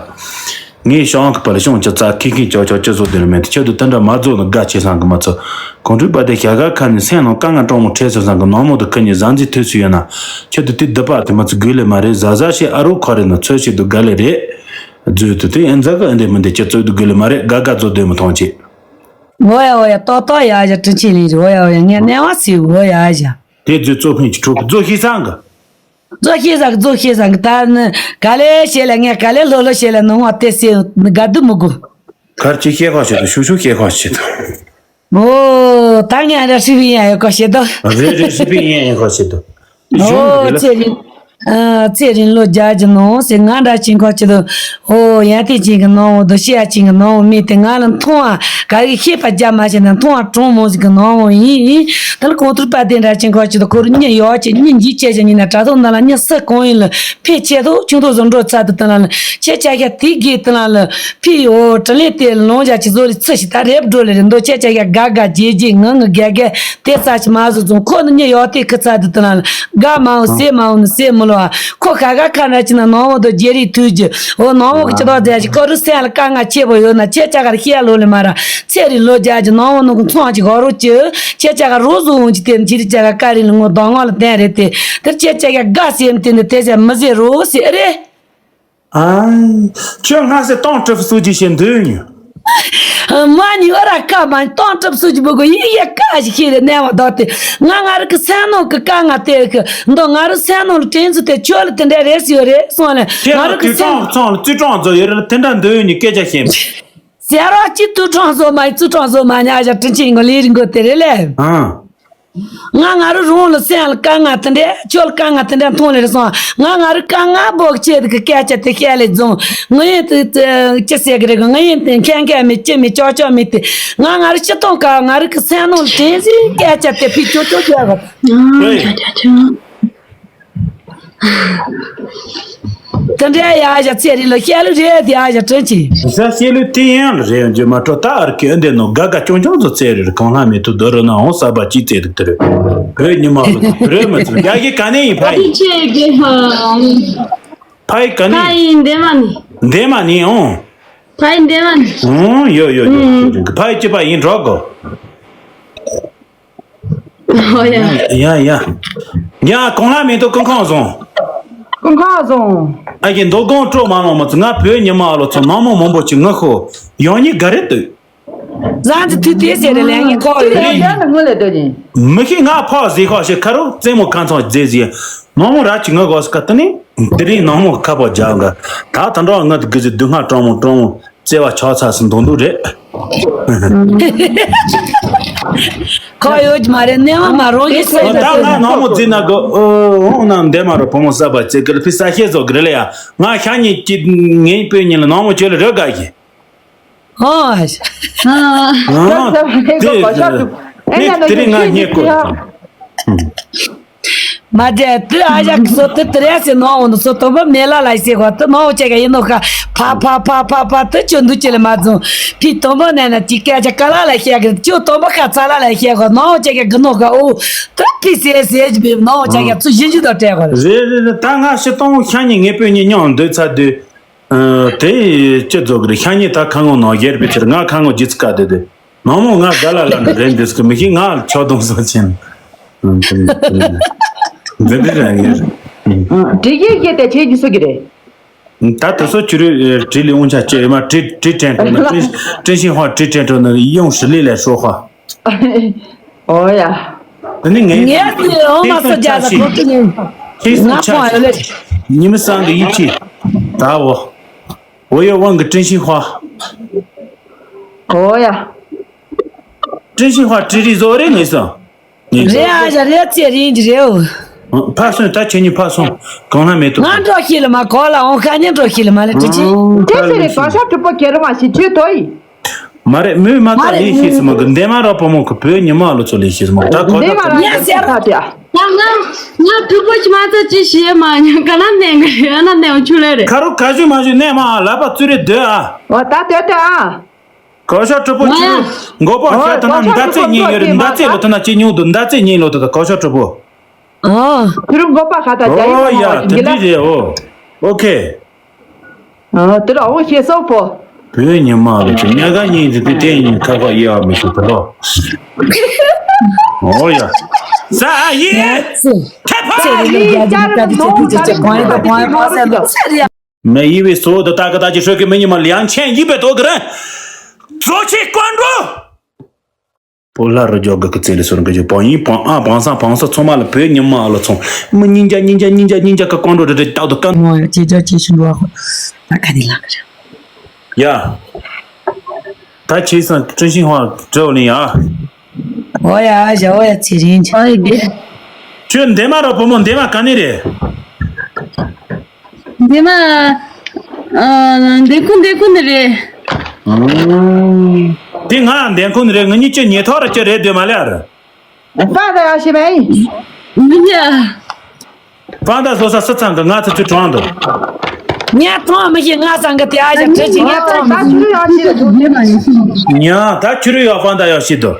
ངས་ཤང་གི་པ་ལ་ཤོང་ཅི་ཙ་ཁི་ཁི་ཅོ་ཅོ་ཅི་བཟོ་དེ་རེ་མེད་དེ་ཁྱེད་དུ་ད་འདྲ་མ་རྫོགས་ན་དགའ་ཆེ་སང་གི་མ་ཚོ། གོང་ཁྲོས་པ་དེ་ཞྭ་ག་ཁ་ནས་སེམས་ནང་དཀའ་ངལ་གྲོང་མོ་འཕྲད་སོ་སང་གི་ནང་མོ་དུ་ཁི་ཉི་ཟང་ཟི་ཐོས་སུ་ཡོད་ན། ཁྱེད་དུ་དེ་སྡུད་པ་དེ་མ་ཚོ་དགོས་ལེ་མ་རེད། ཟ་ཟ་ཤེ་ཨ་རོ་ཁོ་རེ་ན་ཚོད་ཤེ་དུ་དགའ་ལེ་རེད། རྫོས་དུ་དེ་ཨེ་འཛག་གི་ཨེ་འདེ་མི་འདེ་ཁྱེད་ཚོ་དུ་དགོས་ལེ་མ་རེད། དགའ་དགའ་རྫོགས་དོན་མི་མཐོང་ཆེ། ཨོ་ཡ་ཨོ་ཡ་ཏོག་ཏོག་ཡ་ཡ་དྲིན་ཆེན་ལིང་རི་ཨོ་ཡ་ཨོ་ཡ་ངས་གནས་བ་སི་ཨོ་ཡ་ཡ། དེ་རྫོས་གཙོ་ཕན་གྱི་ཕྲུ་གུ་རྫོ་ཤེས་སང་གི། རྫོ་ཤེས་སང་གི་རྫོ་ཤེས་སང་གི་ད་ནི་ག་ལེ་བཤད་ལ་ངས་ག་ལེ་ལྷོ་ལྷོ་བཤད་ལ་ནི་ངོ་དེ་སེ་དགའ་སྡུག་མི་དགོས། གར་གྱི་སྐྱེ་ཁ་བྱེད་དུ་ཤུ་ཤུ་སྐྱེ་ཁ་བྱེད་དུ། ཨོ་ད་ངས་ར་ཧྲི་བི་ཡ་ཡོད་ཁ་བྱེད་དུ། རེད་རེད་ཧྲི་བི་ཡ་ཡོད་ཁ་བྱེད་དུ། གཞུང་ཨོ་རེད་ལ། ཚེ་རིང་། ཨ་ཚེ་རིང་ལོ་བརྒྱ་གྱི་ནང་ཟེར་ང་འདྲ་ཅིང་ཁ་ཆེ་དུ། ཨོ་ཡ་དེ་ཅིང་གི་ནང་འོ་དུ་ཤི་ཡ་ཅིང་གི་ནང་འོ་མི་དེ་ང་ལ་མཐོང་བ་ག་གི་ཤེས་པ་རྒྱ་མ་བྱས་ན་མཐོང་བ་གྲོང་མོ་ཟིག་གི་ནང་འོ་ཡིན་ཡིན། དེ་ལ་གོང་ཐུར་པ་དེ་འདྲ་ཅིང་ཁ་ཆེ་དུ་ཁོ་རུ་མྱི་ཡོག་ཅིག་མྱི་འཇིགས་བྱས་ཅིང་ཡིན་ན་དྲ་ཐོག་འདི་ལ་མྱི་སུ་གང་ཡིན་ལ་ཕེ་ཆེ་དུ་ཆུང་དུ་བཟོ་འགྲོ་ཚ་དུ་དེ་ལ་ལ་ཁྱེད་ཅག་ཤ་དེ་གི་དེ་ལ་ལ་ཕེ་ཡོ་དྲི་ལེ་དེ་ལོང་བྱ་ཅི་བཟོ་རི་ཚི་ཞིག་ད་རེབ་འགྲོ་ལེ་རེ་འདོ་ཁྱེད་ཅག་ཤ་དགའ་དགའ་རྗེ་རྗེ་ངང་ངི་དགའ་དགའ། དེ་ཙམ་ཞིག་མ་བཟོ་བཙོང་ཁོ་ནི་མྱི་ཡོག་དེ་ཁི་ཚ་དུ་དུ་ན་ལ་དགའ་མ་འོང་ཟས་མ་འོང་ནི་ཟས་མི་ལོ་ཨ། ཁོ་ཁ་ཁ་ཁ་འདྲ་ཅི་ན་ནང་འོང་དུ་རྗེ་རིགས་ཐུག་རྒྱུ་འོ་ནང་འོང་གི་ཅི་ཐོག་ཟེར་ཞིག་ཁོ་རུ་སེམས་ལ་དཀའ་ངལ་ཆེ་བོ་ཡོད་ན་ཁྱེད་ཅག་གར་བཤད་ལོ་ལེ་མ་ར་ཚེ་རིང་ལོ་བརྒྱ་ཅི་ནང་འོང་ནུ་གི་ཚོང་ཅིག་གོ་རོ་ཅི་ཁྱེད་ཅག་ག་རོ་བཟོ་འོང་ཅི་དེ་ཅི་རི་ཅག་ག་ཀ་རི་ལ་ངོ་གདོང་ངོ་ལ་བསྟན་རེད་དེ་དེར་ཁྱེད་ཅག་ག་དགའ་སེམས་དེ་ནི་དེ་ཟེར་མི་ཟེར་རོ་ཟེར་རེད། ཨ། ཁྱོད་སྔ་སེ་སྟོང་གྲུབ་སུ་ཅི་བྱེད་འདོད་ཉོ། མ་ནི་ཨོ་ར་ཀ་མ་སྟོང་གྲུབ་སུ་ཅི་བུ་གོ་ཡིག་ཡ་ཀ་ཞིག་ཤེས་རེ་གནས་བ་དོ་དེ་ང་ང་རུ་གི་སེམས་ནང་གི་ཀ་ང་དེ་གི་འདོ་ང་རུ་སེམས་ནང་ལ་དྲན་ཚུལ་དེ་ཁྱོད་ལ་དེ་འདྲ་རེད་ཟེར་ཡོད་རེད་སོང་ལེ་ཁྱེད་ང་ལ་རུ་གི་ཙུའི་སེམས་ཀྲང་ཚང་ལ་ཙུའི་ཀྲང་ཛོ་ཡོད་རེད་ལ་དེ་འདྲ་འདོད་ཉོ་སྐད་ཆ་ཤེས། ཟེར་རོ་ཅི་ཙུའི་ཀྲང་ཛོ་མ་ཙུའི་ཀྲང་ཛོ་མ་ཉ་ཞག་དྲིན་ཆེན་གོ་ལེ་རིང་གོ་དེ་རེད་ལེ། ཨ། ང་ང་རུ་རོང་ལ་སེམས་ལ་དཀའ་ངལ་དེ་འདྲ་ཁྱོད་ལ་དཀའ་ངལ་དེ་འདྲ་མཐོང་ལེ་རེ་སོང་ང་ང་རུ་དཀའ་ངལ་བོག་ཆེ་དེ་གི་སྐད་ཆ་དེ་བཤད་ལེ་རྫོང་ངུ་ཡིན་དེ་ཅི་ཟེར་གི་རེད་གི་ངུ་ཡིན་དེ་མཁན་མཁན་མི་ཅི་མི་ཅོག་ཅོག་མི་དེ་ང་ང་རུ་ཅི་གཏོང་དཀའ་ང་རུ་གི་སེམས་ནང་ལ་དྲན་ཟིན་སྐད་ཆ་དེ་ཕི་ཅོག་ཅོག་བཤད་གི་དེ་འདྲ་ཡ་ཞག་ཚེ་རིང་ལ་བཤད་ལུགས་རེད་དེ་ཡ་ཞག་དྲིན་ཆེ། ཟ་ཤེས་ལུས་དེ་ཡང་རེད་འཇོན་མ་སྤྲོ་ད་ཨར་ཁེ་ཨ་འདི་ནོ་དགའ་དགའ་ཅོང་ཅོང་ཚོ་ཚེ་རེར་གང་ལྷ་མེད་ཐུབ་དོ་རུ་ན་འོང་ས་བ་ཅི་ཚེ་རིག་དེ་རེད། བོད་ཉི་མ་ལུག་རེད་མི་ཚོ་རྒྱ་གི་ག་ནས་ཡིན་ཕ་ཨ་ཡིན། ཅེ་གེ་ཧ། ཕ་ཡི་ག་ནས་ཕ་ཡིན། ཡིན་འདེ་མ་ནི། འདེ་མ་ནི་འོང་། ཕ་ཡིན་འདེ་མ་ནི། འོང་ཡོ་ཡོ་ཡོ། ཨུ། ཕ་ཡི་ཅི་པ་ཡིན་འགྲོ་གོ། ཨོ་ཡ། ཡ་ཡ། ཡ་གོང་ལ་མེ་ཏོག་ཀུན་ཁང་བཟུང་། ཀུན་ཁང་བཟུང་། ཨ་ཀྱི་མདོ་དགོང་སྤྲོ་མ་ལོང་མ་ཚུ་ང་བོད་ཉི་མ་ཨ་ལོ་ཚོ་ནང་མོ་མང་པོ་ཅིག་ངུ་ཤོ། ཡང་ཉིད་ག་རེ་ལྟོས། རང་གི་དུས་དེ་ཟེར་རེ་ལན་ཡིན་ཁོག་ཡོད་རེད། ཡང་ནི་ངུ་ལས་ལྟོས་ཡིན། མི་ཤེས་ང་ཕག་ཟེ་ཁོག་ཤེས་ཁ་རུ་རྩེད་མོ་ཁ་ཚང་རྫས་ཟེ། ནང་མོ་ར་ཅིག་ངུ་གོ་ཤེས་ཁ་དུ་ནི། དེ་རིང་ནང་མོ་ཁ་པོ་རྒྱག་འགའ། ད་ད་འགྲོ་ངུ་དུ་གི་ཟེ་སྡུག་བསྔལ་སྤྲང་མོ་སྤྲང་མོ། བརྩེ་བ་ཆགས་ཚར་སོང་མདོག་མདོག་རེད། ཁོ་ཡོད་ཀྱི་མ་རེད་གནས་བ་མ་རང་གི་སེམས་ད་ལ་ང་ནང་མོ་རྫིག་ན་གི་ཨོ་འོང་ན་འདས་མ་རུ་བུ་མོ་གསར་པ་བརྩེ་གི་ལ་ཕི་ས་ཤེས་བཟོ་གི་རེད་ལ་ཡ། ང་ཤ་ཉེ་གི་ངའི་བུ་ཉིད་ལ་ནང་མོ་ཁྱོད་ལ་རོལ་དགའ་གི། ཨོ། ཨ། ཨ། དེ་དེ་རིང་ང་རྙེད་གོ། མ་དྲན་དུ་ཨ་ཞག་གི་སོ་དུ་དུ་རེ་སེ་ནོ་འོ་ནུ་སོ་དོམ་པོ་མེ་ལ་ལ་ཤེས་གོ་དུ་ནོ་ཅེ་ག་ཡིན་ནོ་ཁ་ཕ་ཕ་ཕ་ཕ་ཕ་དུ་ཅོ་འདུ་ཅི་ལ་མ་ཛུང་ཕི་དོམ་པོ་ནས་ན་ཅི་སྐད་ཆ་ཀ་ལ་ལ་ཤེས་གི་ཅོ་དོམ་པོ་ཁ་ཚ་ལ་ལ་ཤེས་གོ་ནོ་ཅེ་ག་གི་ནོ་ཁ་ཨོ་དུ་ཕི་སེ་སེ་ཅི་བི་ནོ་ཅེ་ག་ཚུ་ཞིན་ཅི་དོ་ཏྲེ་གོ་རེ་རེ་རེ། ད་ང་ཤི་སྟོང་ཤ་ཉེ་ངེ་པོ་ཉེ་ཉོང་འདོད་ཚ་དུས་དེ་ཅི་རྫོགས་གི་རེད། ཤ་ཉེ་ད་ཁ་ངོ་ནོ་ཡེར་བི་ཚེར་ང་ཁ་ངོ་ཇི་ཚི་ཀ་དེ་དེ། ནང་མོ་ང་དགའ་ལ་ལ་ན་རེད་འདུག་གི་མི་ཤེས་ང་ཆོག་དུང་སོ་ཆེན། འདི་འདི་རང་ཡིན། དྲི་གི་གི་དེ་ཆེ་གི་སུ་གི་རེད། ད་དུ་སོ་ཆུ་རུ་དྲི་ལི་འུང་ཆ་ཅེ་མ་དྲི་དྲི་དྲན་ཏོ་ན་དྲི་དྲི་ཤིང་ཧོ་དྲི་དྲན་ཏོ་ན་ཡོང་ཧྲི་ལི་ལ་ཧྲོ་ཧ། ཨོ་ཡ། དེ་ནི་ངས་ངས་དེ་འོ་མ་སོ་རྒྱ་ལ་ཁོ་ཁྲི་ཉིན་ང་ཕོ་ཡོད་ལེ། ཉི་མ་སང་གི་ཡིད་ཆེས་ད་འོ། 我要问个真心话。 ཨོ་ཡ། 真心话 ཀྲི་རི་བཟོ་རེད་ངེས་སོང་། ངེས་སོང་། རེད་ཨ་ཞ་རེད་ཚེ་རིང་གི་རེད་འོ། ཕར་སོང་ད་ཁྱེད་གཉིས་ཕར་སོང་། གང་ལ་མེད་དོ། ང་འགྲོ་ཤེས་ལ་མ་གོ་ལ་འོང་ཁ་ཉིན་འགྲོ་ཤེས་ལ་མ་ལ་ཀྲི་ཀྲི། ཨང་། ཁྱེད་ཚེ་རིང་གང་ཤ་གྲུབ་པོ་ཁྱེད་རང་མ་ཤི་ཁྱོད་དོ་ཡིན། མ་རེད་མོས་མ་ཐག་ལས་ཤེས་སི་མ་གི་འདས་མ་ར་བུ་མོ་གི་བོད་ཉི་མ་ལོ་ཚོ་ལས་ཤེས་སི་མ་གི་ད་གོ་འདས་མ་ར་ཡ་ཟེར་ད་དེ། ང་ང་ང་ཕྲུ་གུ་ཞིག་མ་ཚད་ཅི་ཤེས་མ་ཉོ་ག་ན་ནས་ག་རེ་ཨ་ན་ནས་འོ་ཆུ་ལས་རེད། ཁ་རུ་ག་ཞུ་མ་ཞུ་ནས་མ་ལབ་པ་ཙུ་རེ་སྡོད་ཨ། འོ་ད་སྡོད་སྡོད་ཨ། གོ་ཤ་གྲུབ་པོ་ང་ཆུ། མགོ་པོ་ཨོ་ཤ་ཐ་ན་མདའ་རྩེ་གཉིས་ཡོད་རེད། མདའ་རྩེ་ལོ་ཐ་ན་ཅི་ཉུང་དུ་མདའ་རྩེ་གཉིས་ལོ་ཐ་ད་གོ་ཤ་གྲུབ་པོ། ཨ། ཁྱོད་རང་མགོ་པ་ཁ་ད་རྒྱ་ཡོད་ཨོ་ཡ་མ་དེ་འདྲི་རེད་ཨོ། ཨོ་ཁེ། ཨ་དེ་ལ་ཨོ་ཤེས་སོ་པོ། བོད་ཉི་མ་ལོ་ཚོ་ཉ་ག་གཉིས་འདི་དེ་དེ་ཡིན་ཁ་ཁ་ཡ་མི་ཤེས་ད་ལོ། ཨོ་ཡ། ས་ཨ་ཡེ། ཐེ་ཕ། མ་ཡི་བའི་སོ་ད་ད་ག་ད་ཅི་ཧྲོ་གི་མི་ཉི་མ་ལིའང་ཆན་ཡི་བའི་དོ་གི་ར། ཛོ་ཆི་ཀོན་རོ། པོ་ལ་རུ་ཇོ་གི་ཀི་ཙེ་ལི་སོར་གི་ཇོ་པང་ཡིན་པང་ཨ་པང་སང་པང་ས་ཚོ་མ་ལ་བོད་ཉི་མ་ཨ་ལོ་ཚོང་མི་ཉིན་ཇ་ཉིན་ཇ་ཉིན་ཇ་ཉིན་ཇ་ཀ་ཀོན་རོ་རེ་རེ་ཏག་ཏུ་ཀ། མོ་ཡ་ཅི་ཇ་ཅི་ཤི་འགྲོ་ཨ་ཁོ་ད་ཁ་ནི་ལ་གི་ར། ཡ། ད་ཆེ་སང་ཀྲིན་ཤིང་ཧོ་ཀྲོ་ལི་ཡ། ཨོ་ཡ་ཨ་ཞ་ཨོ་ཡ་ཚེ་རིང་ཅི། ཨ་ཡི་དེ། ཁྱོད་འདས་མ་ར་བུ་མོ་འདས་མ་ག་ནས་རེད། འདས་མ། ཨ་འདས་ཁུ་འདས་ཁུ་ནས་རེད། ཨང་། དེ་ང་འདས་ཁུ་ནས་རེད། ང་གཉིས་ཀྱི་ཉེ་ཐོག་ར་ཅི་རེད་འདོད་མ་ལེ་ཨ་ར། ཧྥ་ད་ཡ་ཤི་བའི། མི་ཉ། ཧྥ་ད་བཟོ་ས་སི་ཚང་གི་ང་ཚོ་ཚུར་གྲོང་དུ། ཉ་ཐོང་མི་ཤེས་ང་ཚང་གི་དེ་ཨ་ཞག་ཁྲི་ཆི་ཉ་ཐོང་མི་ཤེས། ཉ་ད་ཁྱོད་རུ་ཡོད་ཧྥ་ད་ཡ་ཤི་དུ།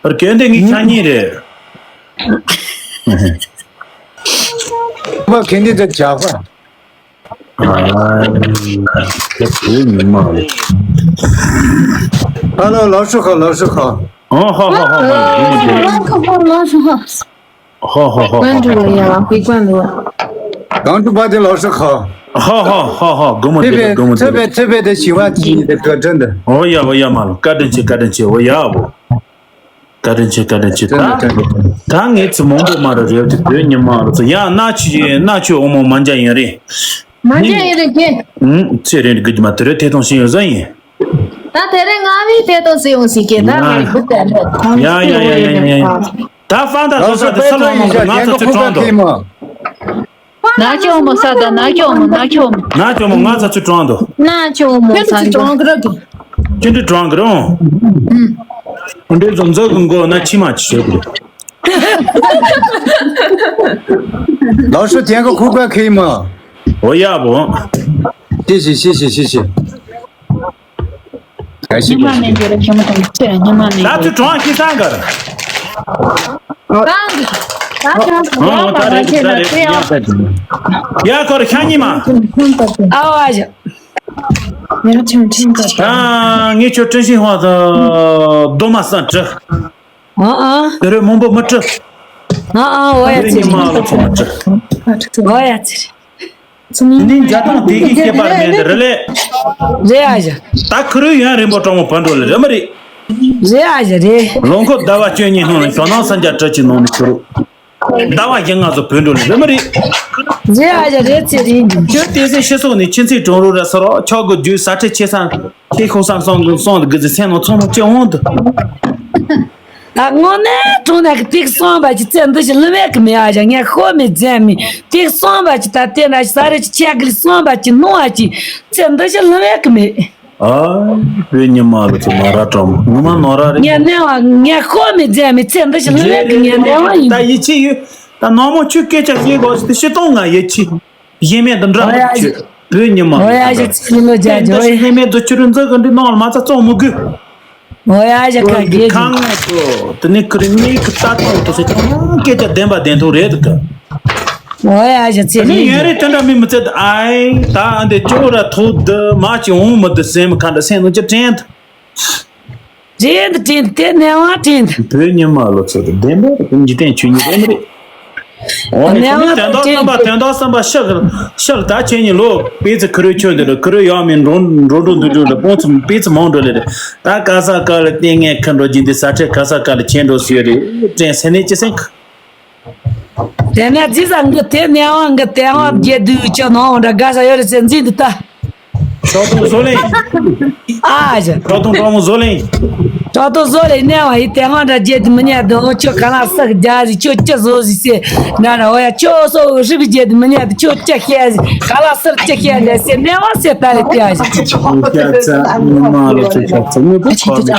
རྒན་དེ་ངའི་ཆ་གཉིས་རེད། མ་གན་དེ་ཚོ་ཇག་པ། ཨ་ལོ་ལོ་ཧྲུ་ཁ་ལོ་ཧྲུ་ཁ། ཨོ་ཧོ་ཧོ་ཧོ་ཧོ། ཧོ་ཧོ་ཧོ་ཧོ། གང་དུ་བ་དེ་ལོ་ཧྲུ་ཁ། ཧོ་ཧོ་ཧོ་ཧོ། དགོང་མོ་དེ་དགོང་མོ་དེ། ཚེ་བེ་ཚེ་བེ་དེ་ཞི་བ་ཅི་ཡིན་དེ་བཀའ་དྲིན་དེ། ཨོ་ཡ་ཨོ་ཡ་མ་ལོ་བཀའ་དྲིན་ཆེ་བཀའ་དྲིན་ཆེ་ཨོ་ཡ་ཨོ། བཀའ་དྲིན་ཆེ་བཀའ་དྲིན་ཆེ། ད་ད་ངས་ཚེ་མང་པོ་མ་རེད་རེད་དེ་བོད་ཉི་མ་རུ་ཚོ་ཡང་གནའ་ཆུ་ཡིན་གནའ་ཆུ་འོ་མོ་མ་འཇའ་ཡིན་རེད། མ་འཇའ་ཡིན་རེད་ཀྱེ། ཨུམ་ཚེ་རིང་གི་རྒྱུ་མ་དེ་རེད་ཐད་གཏོང་བྱེད་ཡོད་ས་ཡིན། ད་དེ་རེད་ང་བི་ཐད་གཏོང་བྱེད་ཡོང་སྲིད་ཀྱེ་ད་ང་བི་དེ་རེད། ཡ་ཡ་ཡ་ཡ་ཡ། ད་ཧྥང་ད་ལོ་ས་དེ་ས་ལོ་མང་གི་ང་ཚོ་ཚེ་གྲོང་དུ། ན་ཅོ་མོ་ས་ད་ན་ཅོ་མོ་ན་ཅོ་མོ། ན་ཅོ་མོ་ང་ཚ་ཚུར་གྲོང་དུ། ན་ཅོ་མོ་ས་ད། ཅི་འདྲ་གྲོང་གི་རོ། འདྲ་ཚོ་མཛོ་གི་མགོ་ན་ཕྱི་མ་ཅི་བྱེད་དགོས། ལོ་ཤུ་ཐེན་གི་ཁུག་པ་ཁེ་མོ། འོ་ཡ་བོ། ཤི་ཤི་ཤི་ཤི་ཤི་ཤི། ཉི་མ་མེད་འདི་ར་ཁྱོད་མོ་དང་ཆེ་ཉི་མ་མེད། ད་ཚུར་གྲོང་ཁྱི་སང་གར། ཨོ་ད་རེད་ད་རེད་ཡ་ཁོ་ར་ཤ་ཉི་མ། ཨ་བ་ཞག་ཨ་ངས་ཁྱོད་ཀྲིན་ཤིང་ཧོ་ད་རྡོ་མ་སང་བྲི། ཨ་ཨ། དེ་རེད་མང་པོ་མི་བྲི། ཨ་ཨ་འོ་ཡ་ཚེ་རིང་། ཉི་མ་ལོ་ཚོ་མི་བྲི། འོ་ཡ་ཚེ་རིང་། འདི་འཇའ་དང་དེ་གི་ཁྱད་པར་མེད་འདི་རེད་ལེ། རེད་ཨ་ཞག་ད་ཁུ་རུ་ཡུན་རིང་པོ་གྲོང་མོ་བོད་འགྲོ་ལེ་རེད་མ་རེད། རེད་ཨ་ཞག་རེད། ལོ་འཁོར་ཟླ་བ་བཅུ་གཉིས་སྔོན་ལ་ཞོ་ནང་སན་རྒྱ་བྲི་ཆེ་ནང་ནས་ཁུ་རུ། ཟླ་བ་བཞི་ལྔ་ཚོ་བོད་འགྲོ་ལེ་རེད་མ་རེད། རེད་ཨ་ཞག་རེད་ཚེ་རིང་། ཁྱོད་དེ་སྲིད་ཤི་སོང་ནས་ཁྱི་ཚེ་གྲོང་རུ་ར་ས་རོ་ཁྱོད་གི་རྒྱུད་ས་ཁྲི་ཆེ་སང་ཁྱེད་ཁོ་སང་སོང་གི་སོང་གི་ཟི་སེམས་ནང་ཚོང་མོ་ཅི་འོང་དུ། ད་དངོས་གནས་དྲང་གནས་ཀྱི་ཏིག་སོང་བ་ཅི་ཚེ་འདི་ཞིག་ལུས་མེད་ཀྱི་མེད་ཨ་ཞག་ངས་ཤོ་མེད་རྫས་མེད་ཏིག་སོང་བ་ཅི་ད་ལྟས་ན་ས་རེ་ཅི་ཆས་གི་སོང་བ་ཅི་ནོ་ཨ་ཅི་ཚེ་འདི་ཞིག་ལུས་མེད་ཀྱི་མེད། ཨ། བོད་ཉི་མ་ལོ་ཚོ་མ་ར་གྲོང་ངོ་མ་ནོ་ར་རེད། ངས་གནས་བ་ངས་ཤོ་མེད་རྫས་མེད་ཚེ་འདི་ཞིག་ལུས་མེད་ཀྱི་ངས་གནས་བ་ཡིན། ད་ཡིད་ཆེས་ཡོད། ད་ནང་མོ་ཆུ་སྐད་ཆ་བཤད་དགོས་ཞེས་ཏེ་ཤི་སྟོང་ང་ཡིད་ཆེས། གཞན་མེད་དུ་འདྲ་མི་ཆོད། བོད་ཉི་མ། ཨོ་ཡ་ཞག་ཚིག་ལོ་རྒྱ་ཇོ་ཡ། གཞན་མེད་དུ་ཆུ་རུ་འཛག་གི་འདི་ནང་ལ་མ་ཚ་བཙོང་མི་དགོས། ཨོ་ཡ་ཞག་ཁ་གེ་ཁང་ངོ་ཚོ་དེ་ནི་ཁུ་རི་མིག་གི་ལྟ་ཐོག་ཏུ་ཟེར་ཀྱང་སྐད་ཆ་བདེན་པ་བདེན་ཐོག་རེད་དུ། ཨོ་ཡ་ཞག་ཚིག་དེ་ནི་ཡོན་རེ་དོན་འདྲ་མི་མི་ཚེ་ཨའི་ད་ཨ་འདི་ཅོ་ར་ཐོག་འདི་མ་ཅི་འོང་མི་འདི་སེམས་ཁ་འདྲ་སེམས་ནང་ཅི་དྲན་དུ། དྲན་དུ་དྲན་དུ་དེ་ནས་བ་དྲན་དུ། བོད་ཉི་མ་ལོ་ཚོད་དུ་བདེན་པ་འཇིག་རྟེན་ཆོས་ཉིད་རེད་མི་རེད། འོ་ནས་བ་དོན་དག་བསམ་པ་དོན་དག་བསམ་པ་ཤག་ཤག་ད་ཁྱེད་ཉིད་ལོ་པེ་ཙི་ཁུ་རུ་ཆོས་འདི་རུ་ཁུ་རུ་ཡང་མིན་འགྲོ་འགྲོ་འགྲོ་འདུག་འགྲོ་ལ་སྤོང་ཚུལ་པེ་ཙི་མང་འགྲོ་ལེ་རེད། ད་ག་ས་ག་ལ་ལྟས་ངན་ཁ་འགྲོ་རྒྱུན་དུ་ས་ཁྲལ་ག་ས་ག་ལ་ཁྱེད་འགྲོ་སུ་ཡོད་རེད་དྲན་སེ་ནས་ཅི་སེང་། དེ་ནས་རྫི་ས་འགི་དེ་ནས་བ་འགི་དེ་བ་རྒྱལ་དུས་ཅི་ནང་འདྲ་ག་ས་ཡོད་རེད་ཟེར་འཛིན་འདི་ལྟ། ཁྲག་འཐུང་བཟོ་ལེན། ཨ་ཅེ། ཁྲག་འཐུང་ཁྲག་འཐུང་བཟོ་ལེན། ཁྲག་འཐུང་བཟོ་ལེན་ནས་བ་ཡི་དེ་སྔོན་འདྲ་བརྗེད་དུ་མི་ཉན་དུ་ཁྱོད་ག་ལ་སག་རྒྱ་རི་ཁྱོད་ཅི་བཟོ་ཟི་སེ་འདྲ་འདྲ་འོ་ཡ་ཁྱོད་སོ་རི་བི་བརྗེད་དུ་མི་ཉན་དུ་ཁྱོད་ཅི་ཤེས་ག་ལ་སར་ཅི་ཤེས་འདྲ་སེ་ནས་བ་སེ་ད་ལེ་ཏི་ཨ་ཅེ། ཁྱོད་ཚ་ཉི་མ་ལོ་ཁྱོད་ཁྱོད་ཚ་ངོ་བོ་ཁོ་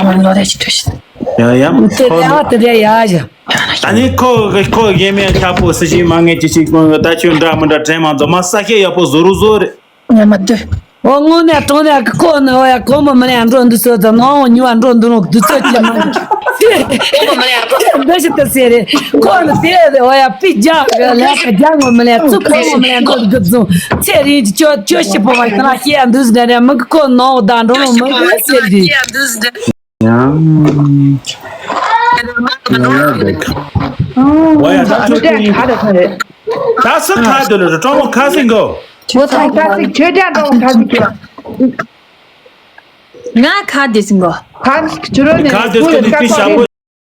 མི་ཡ་ཡ་ཁོ་མི་དེ་རེ་ཡ་ཅེ། ཨ་ནི་ཁོ་ཁོ་ཡེ་མེ་ཁྱ་པོ་སི་ཞིག་མ་ངེས་ཅི་ཞིག་གོང་ད་ཁྱོད་འདྲ་མི་འདྲ་དྲན་མ་འཛོམས་མ་ས་ཤེ་ཡག་པོ་བཟོ་རུ་བཟོ་རེད། ཉི་མ་དུ། འོ་དངོས་གནས་དྲང་གནས་ཀྱི་ཁོ་ནི་འོ་ཡ་གོང་མ་མི་ལ་ཡ་འགྲོ་འདུག་ཟེར་ཙང་ནང་འོ་ཉི་བ་འགྲོ་འདུག་ནོ་འདུག་ཚོད་ཀྱི་མ་འདུག་འདི་ཞིག་ཏུ་ཟེར་རེད། ཁོ་ནི་དེ་འོ་ཡ་པི་རྒྱག་གི་ལས་ཀ་རྒྱག་ངོ་མི་ལ་ཡ་ཚུགས་གོང་མ་མི་ལ་ཡ་འགྲོ་འདུག་རྫོང་ཚེ་རིང་གི་ཁྱོད་ཁྱོད་ཞིག་པོ་མ་ཡིན་ན་ཤེས་ཡ་འདུག་ཟེར་རེད། མི་གི་ཁོ་ནང་འོ་ད་འགྲོ་ནོ་མི་གི་ཟེར་རེད། ཡང་ཡང་འདུག་འོ་ཡ་ད་ཁྱོད་ཀྱི་ད་སུ་ཁ་དུ་ལ་ཀྲོང་མོ་ཁ་སིང་གོ་འོ་ཐང་ཁ་སིག་ཁྱོད་ཀྱང་འགྲོ་ཁ་སིག་ཁྱོད། ང་ཁ་དེ་སིང་གོ་ཁ་སིག་ཁྱོད་རོ་ནས་ཁ་དེ་སིང་གོ་ནི་ཕི་ཞག་པོ་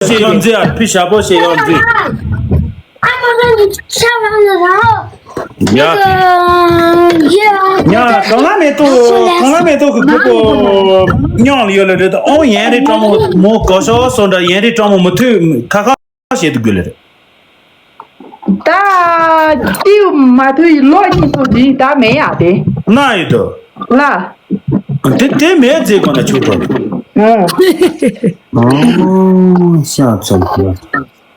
ཞེ་ཡོང་རྫི་ཨ་ཕི་ཞག་པོ་ཞེ་ཡོང་རྫི། ཡ། ཡ་གང་ལ་མེ་ཏོག་གང་ལ་མེ་ཏོག་གི་སྒུག་པོ་མྱོང་ལ་ཡོད་ལ་རེད་ཨོང་ཡན་རེད་ཀྲོང་མོ་མོ་གོ་ཤོ་སོ་འདྲ་ཡན་རེད་ཀྲོང་མོ་མུ་མཐུད་ཁ་ཁ། བཤད་དུ་དགོས་ལེ་རེད། ད་ཏིའུ་མ་ཐུ་ཡི་ལོ་གཉིས་སོ་འདི་ད་མེད་ཡ་དེ། ན་ཡོད་དོ། ལ། དེ་དེ་མེད་ཟེར་གོ་ན་ཆོག་གོ། ཨོ། ཤ་ཚོམ་གོ།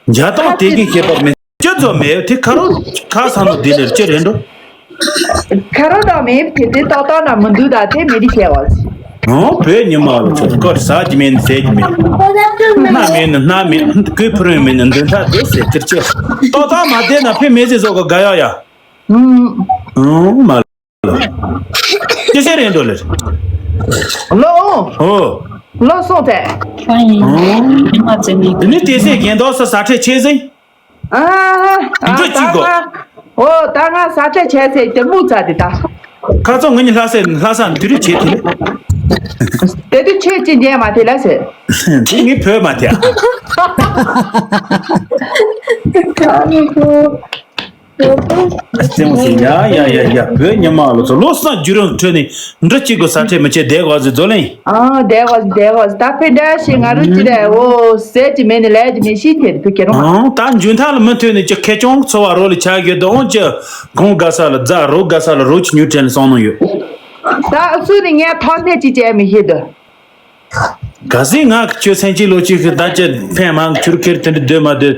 འཇའ་དང་དེ་གི་ཁྱད་པར་མེད། ཅི་ཚོ་མེད་དེ་ཁ་རོ་ཁ་ས་ནོ་དེ་ལེར་ཅི་རེད་འགྲོ། ཁ་རོ་དང་མེད་དེ་དེ་ཏག་ཏག་ན་མི་འདུག་ད་དེ་མེད་དེ་བཤད་བ། ཨོ་བོད་ཉི་མ་ལ་ཚོ་སྐོར་ཟ་གི་མེད་ཟས་གི་མེད། སྣ་མེད་ན་སྣ་མེད་ཀུན་ཕུ་རོན་མེད་ན་འདུན་ཐག་དེ་ཟེར་ཁྱེར་ཆེ། ཏོག་ཏག་མ་བསྡད་ན་ཕི་མེ་ཟེ་ཟོ་ག་ག་ཡ་ཡ། ཨོ་མ་ལ། ཅི་ཟེར་རེད་འགྲོ་ལེར། ལོ། ཨོ། ལོ་སོང་ཐལ། ཨོ། དེ་ནི་དེ་ཟེ་རྒན་དོག་ས་ཟ་ཁྲེ་ཆེ་ཟེ། ཨ། ཨ། འདི་ད་གཅིག་གོ། ང་འོ་ད་ང་ས་ཆ་བྱས་ཚེ་དེ་མུ་ཚ་དེ་ད། ཁ་ཚོ་ང་གཉིས་ལྷ་སའི་ལྷ་སའི་དུས་རིག་བྱེད་དེ། དེ་དུས་ཆོས་ཅི་འཇལ་མ་དེ་ལ་ཟེར། དེ་ངའི་བོད་མ་དེ། ཨ། ཨ་ཙེ་མོ་ཟེར་ཡ་ཡ་ཡ་ཡ་བོད་ཉི་མ་ལོ་ཚོ་ལོ་གསར་བརྒྱུད་རིམ་ཁྲོད་ནས། འདྲི་གཅིག་གི་ས་ཁྲལ་མི་བྱེད་བསྡད་དགོས་ཟེར་རྫོགས་ལེན། ཨང་བསྡད་དགོས་བསྡད་དགོས་ད་ཕེ་འདྲ་ཞིག་ང་རུ་ཅི་རེད་འོ་ཟས་ཀྱི་མེད་ནི་ལས་ཀྱི་མེད་ཤི་ཁྱེར་དུ་ཁྱེར་རུང་། ཨང་ད་འཇུན་ཐང་ལ་མུ་མཐུད་ནས་ཀྱི་ཁེ་ཅོང་འཚོ་བ་རོ་ལ་ཆ་གི་དོང་ཅི་གོང་དགའ་ས་ལ་རྫ་རོ་དགའ་ས་ལ་རོ་ཅི་ཉུ་ཁྲེན་སོང་ནོ་ཡོད། ད་སུ་ནི་ངས་ཐོག་ཐད་ཅི་བྱས་མི་ཤེས་དུ། ག་ཟིག་ང་ཁྱོད་སེམས་ཅན་ལོ་ཅིག་གི་ད་ཅི་ཕན་མང་ཁྱུར་ཁེར་དེ་འདྲ་སྡོད་མ་སྡོད་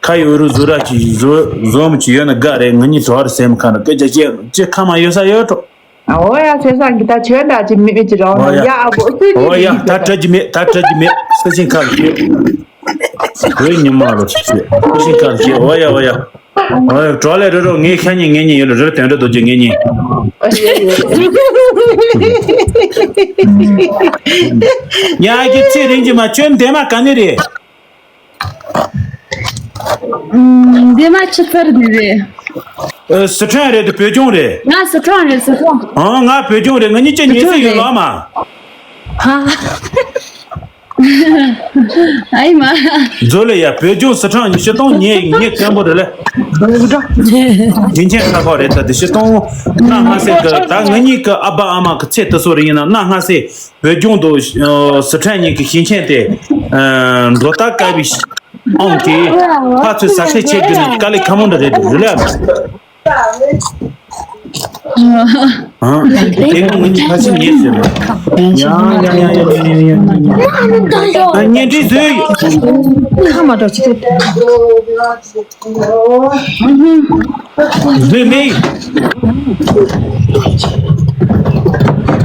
ཁ་ཡོད་རུ་བཟོ་ར་ཅི་བཟོ་བཟོ་མི་ཅི་ཡོད་ན་དགའ་རེད། ང་གཉིས་ཚོ་བར་སེམས་ཁ་ན་སྐད་ཆ་ཅི་ཅི་ཁ་མ་ཡོད་ས་ཡོད་འགྲོ། ཨོ་ཡ་ཚེ་སང་གི་ད་ཆོས་འདྲ་ཅིག་མི་མི་ཅི་རང་ཨོ་ཡ། ཡ་ཨ་བོ་སུ་ཨོ་ཡ་ཡིན་ད་གྲ་ཅི་མེད་ད་གྲ་ཅི་མེད་སུ་ཞིག་ཁ་ཞེ། བོད་ཉི་མ་ལོ་ཆུ་ཆུ་སུ་ཞིག་ཁ་ཞེ་ཨོ་ཡ་ཨོ་ཡ། ཨོ་ཡ་གྲོགས་ལས་རོ་རོ་ངའི་ཤ་ཉེ་ངེད་གཉིས་ཡོད་ལ་རོ་དོན་འགྲོ་རྡོ་རྗེ་ངེད་གཉིས། ཉ་གི་ཚེ་རིང་གི་མ་ཆོས་འདེམས་མ་ག་ནས་རེད། འདི་མ་ཆི་ཚར་ནི་རེད། ཨ། སི་ཁྲོན་རེད་དེ་བོད་ལྗོངས་རེད། ང་སི་ཁྲོན་རེད་སི་ཁྲོན། ཨང་ང་བོད་ལྗོངས་རེད། ང་གཉིས་ཀྱི་ཉེ་ཚན་ཡོད་ལོ་མ། ཧ། ཨའི་མ། མཛོ་ལེ་ཡ་བོད་ལྗོངས་སི་ཁྲོན་ཉི་ཤུ་སྟོང་ཉེ་ཉེ་བཙན་པོ་རེད་ལེ། དེ་ཆེན་ཁ་ཁོ་རེད་ད་དེ་ཤི་སྟོང་། གནའ་སྔ་སེ་གི་ད་ང་གཉིས་ཀྱི་ཨ་ཕ་ཨ་མ་གི་ཚེ་དེ་ཚོ་རེད་ཡིན་ན་གནའ་སྔ་སེ། བོད་ལྗོངས་དུ་སི་ཁྲོན་གཉིས་ཀྱི་ཞིང་ཆེན་དེ་མདོ་སྟག་དཀར་པོའི་ཨང་གིས་ཕ་ཚོའི་ས་ཁྲལ་ཆད་རྒྱུ་ནི་དཀའ་ལས་ཁག་མོ་འདྲ་རེད་རེད་ལ། ཨང་དེ་ནི་ངོས་ནི་ཕ་ཆིང་ཉེས་ཟེར་ལ། ཡ་ཡ་ཡ་ཡ་ཡ་ཡ་ཡ། ཨ་གཉེན་སྒྲིག་བཟོས་ཡོད། ཁ་མ་གྲོགས་ཅི་ཐུབ། བཟོས་མེད།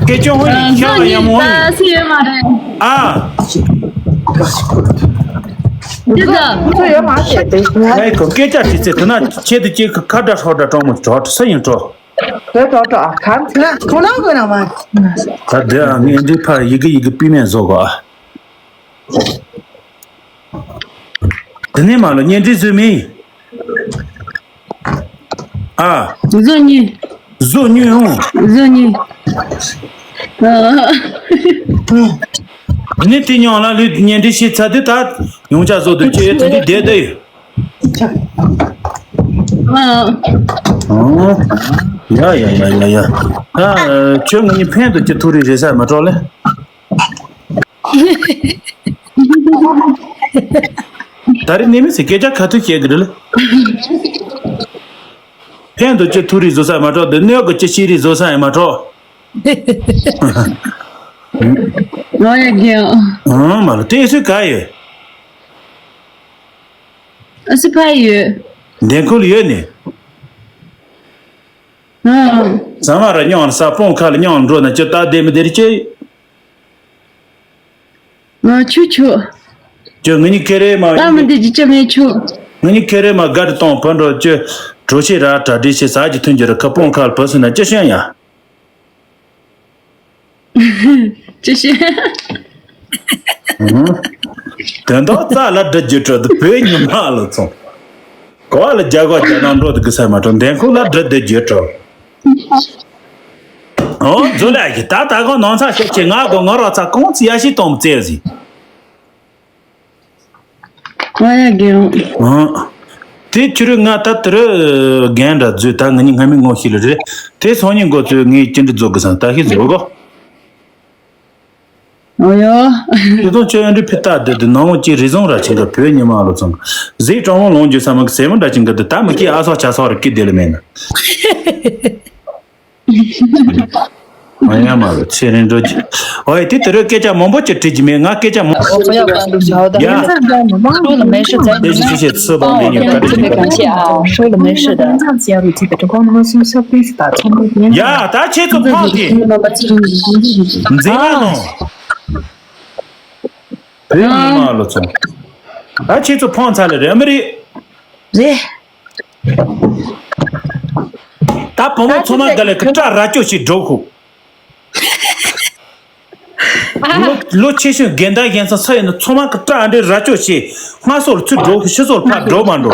སྐད་ཅོ་ཧོ་ཡིན་ཤ་ལ་ཡ་མོ་ཧོ་ཡིན། ཨ། ཁོ་ཚོ་ཡོད་མ་རེད་དེ། ཨེ་ཁོ་སྐད་ཆ་དྲིས་ཚེ་དེ་ན་ཆེད་དུ་ཅིག་ཁ་བརྡ་ཧྲོག་བརྡ་གྲོགས་མོ་གྲོགས་སུ་ཡིན་གྲོགས། ཁོ་གྲོགས་གྲོགས་ཨ་ཁམ་ཚེ་ཁོ་ལ་གོ་ན་མ། ད་དེ་ཨ་ངས་འདི་ཕ་ཡི་གེ་ཡི་གེ་པི་མེན་བཟོ་གོ་ཨ། དེ་ནས་མ་ལོ་གཉེན་སྒྲིག་བཟོས་མིན། ཨ། བཟོ་ཉིན། བཟོ་ཉིན་འོང་། བཟོ་ཉིན། ཨ། དེ་ནས་དེ་ཉང་ལ་ལུས་གཉེན་སྒྲིག་བྱས་ཚར་དུས་ད་ཡོང་ཆ་བཟོ་དུས་ཀྱི་དེ་འདྲའི་བསྡད་བསྡད་ཡོད། ཨ། ཨོ། ཡ་ཡ་ཡ་ཡ་ཡ། ཨ། ཁྱོད་ང་གཉིས་ཕན་དུ་ཅི་ཐུག་རེད་རེད་ས་མ་གྲོགས་ལེ། ད་རེས་ནས་མི་ཚེ་སྐད་ཆ་ག་ཐུག་བཤད་གི་རེད་ལེ། ཕན་དུ་ཅི་ཐུག་རེད་བཟོ་ས་མ་གྲོགས། འདི་གནོད་གི་ཅི་ཤེས་རེད་བཟོ་ས་ཡང་མ་གྲོགས། ང་ཡ་རྒན། ཨང་མ་ལ་ཏེ་སུ་ག་ཡོད། ཨ་སི་ཕ་ཡོད། འདན་ཁུལ་ཡོད་ནི། ཨང་། ཟ་མ་ར་སྙོང་ས་སྤོང་ཁ་ལ་སྙོང་འགྲོ་ན་ཅི་ལྟ་བདེ་མི་བདེ་རེ་ཅི། ང་ཆུ་ཆུ། ཅི་ང་གཉིས་ཁེ་རེ་མ་ལྟ་མི་བདེ་ཅི་ཅི་མེད་ཆུ། ང་གཉིས་ཁེ་རེ་མ་དགའ་རེ་གཏོང་བུ་འགྲོ་ཅི། གྲོ་ཤི་ར་གྲ་སྒྲིག་ཤི་ཟ་ཅི་ཐུན་གྱི་ར་ཁ་སྤོང་ཁ་ལ་བུ་སུ་ན་ཅི་ཤེས་ཡ། ཅི་ཤེས། དོན་དག་རྩ་ལ་འདྲི་རྒྱུ་འཕྲོ་དུ་བོད་ཉི་མ་ལ་ཚོང་། གོ་བ་ལ་རྒྱ་གོ་རྒྱ་ནང་འགྲོ་དུ་གི་ས་མ་གྲོ་འདན་ཁུག་ལ་འདྲི་བདེ་རྒྱུ་འཕྲོ། ཨོ་མཛོ་ལ་གི་ད་ད་གོ་ནང་ཚ་ཤོག་ཆེ་ང་གོ་ང་རོ་ཚ་ཁོང་ཚི་ཡ་ཤི་གཏོང་བཙལ་ཟིན། ང་ཡ་རྒན། ཨང་། དེ་ཁྱོད་རང་ང་ད་དེ་རུ་རྒན་འདྲ་བཟོས་ད་ང་གཉིས་སྔ་མའི་ངོ་ཤེས་ལ་རེད། དེ་སང་ཉིན་འགོ་ཚོས་ངས་ཅི་འདྲ་བཟོ་དགོས་སམ་ད་ཤི་བཟོ་གོ། ཨོ་ཡོ། དེ་དང་ཅི་ཡང་འདྲི་ཕི་ཏ་དེ་དེ་ནང་ངོ་ཅི་རི་བཟང་ར་ཆེན་ག་བོད་ཉི་མ་ལོ་ཚང་གཟིགས་གྲང་བོ་ལོང་རྒྱུ་ས་མ་གི་སེ་མོ་འདྲ་ཆེན་ག་དེ་ད་མི་སྐྱིད་ཨ་སོག་ཆ་སོག་ར་སྐྱིད་དེ་ལ་མེད་ན། ང་ཡ་མ་རུ་ཚེ་རིང་འགྲོ་རྒྱུ། ཨོ་ཡ་དེ་དེ་རུ་སྐད་ཆ་མང་པོ་ཅིག་དྲིས་ཀྱི་མེད་ང་སྐད་ཆ་མང་པོ་ཅིག་དྲིས་ཀྱི་མེད། ཡ། 说了没事，再见。 谢谢谢谢吃饱没你 帮我点特别感谢啊，说了没事的。 ཡ་ད་ཁྱེད་ཚོ་ཕངས་ཏེ། མཛེས་མ་ནང་། བོད་ཉི་མ་ལོ་ཚོ། ད་ཁྱེད་ཚོ་ཕངས་ཚར་ལེ་རེད་མི་རེད། རེད། ད་བུ་མོ་ཚང་མ་ག་ལེ་ཁི་སྐྲ་ར་ཅོ་ཞིག་འགྲོ་ཁུག་ལོ་ལོ་ཆེ་ཤོས་རྒན་ད་རྒན་ཚང་ས་ཡིན་ན་ཚང་མ་གི་སྐྲ་ཨ་འདྲེ་ར་ཅོ་ཞིག་སྔ་སོར་ཚུར་འགྲོ་ཤི་སོར་ཕར་འགྲོ་མ་འགྲོ།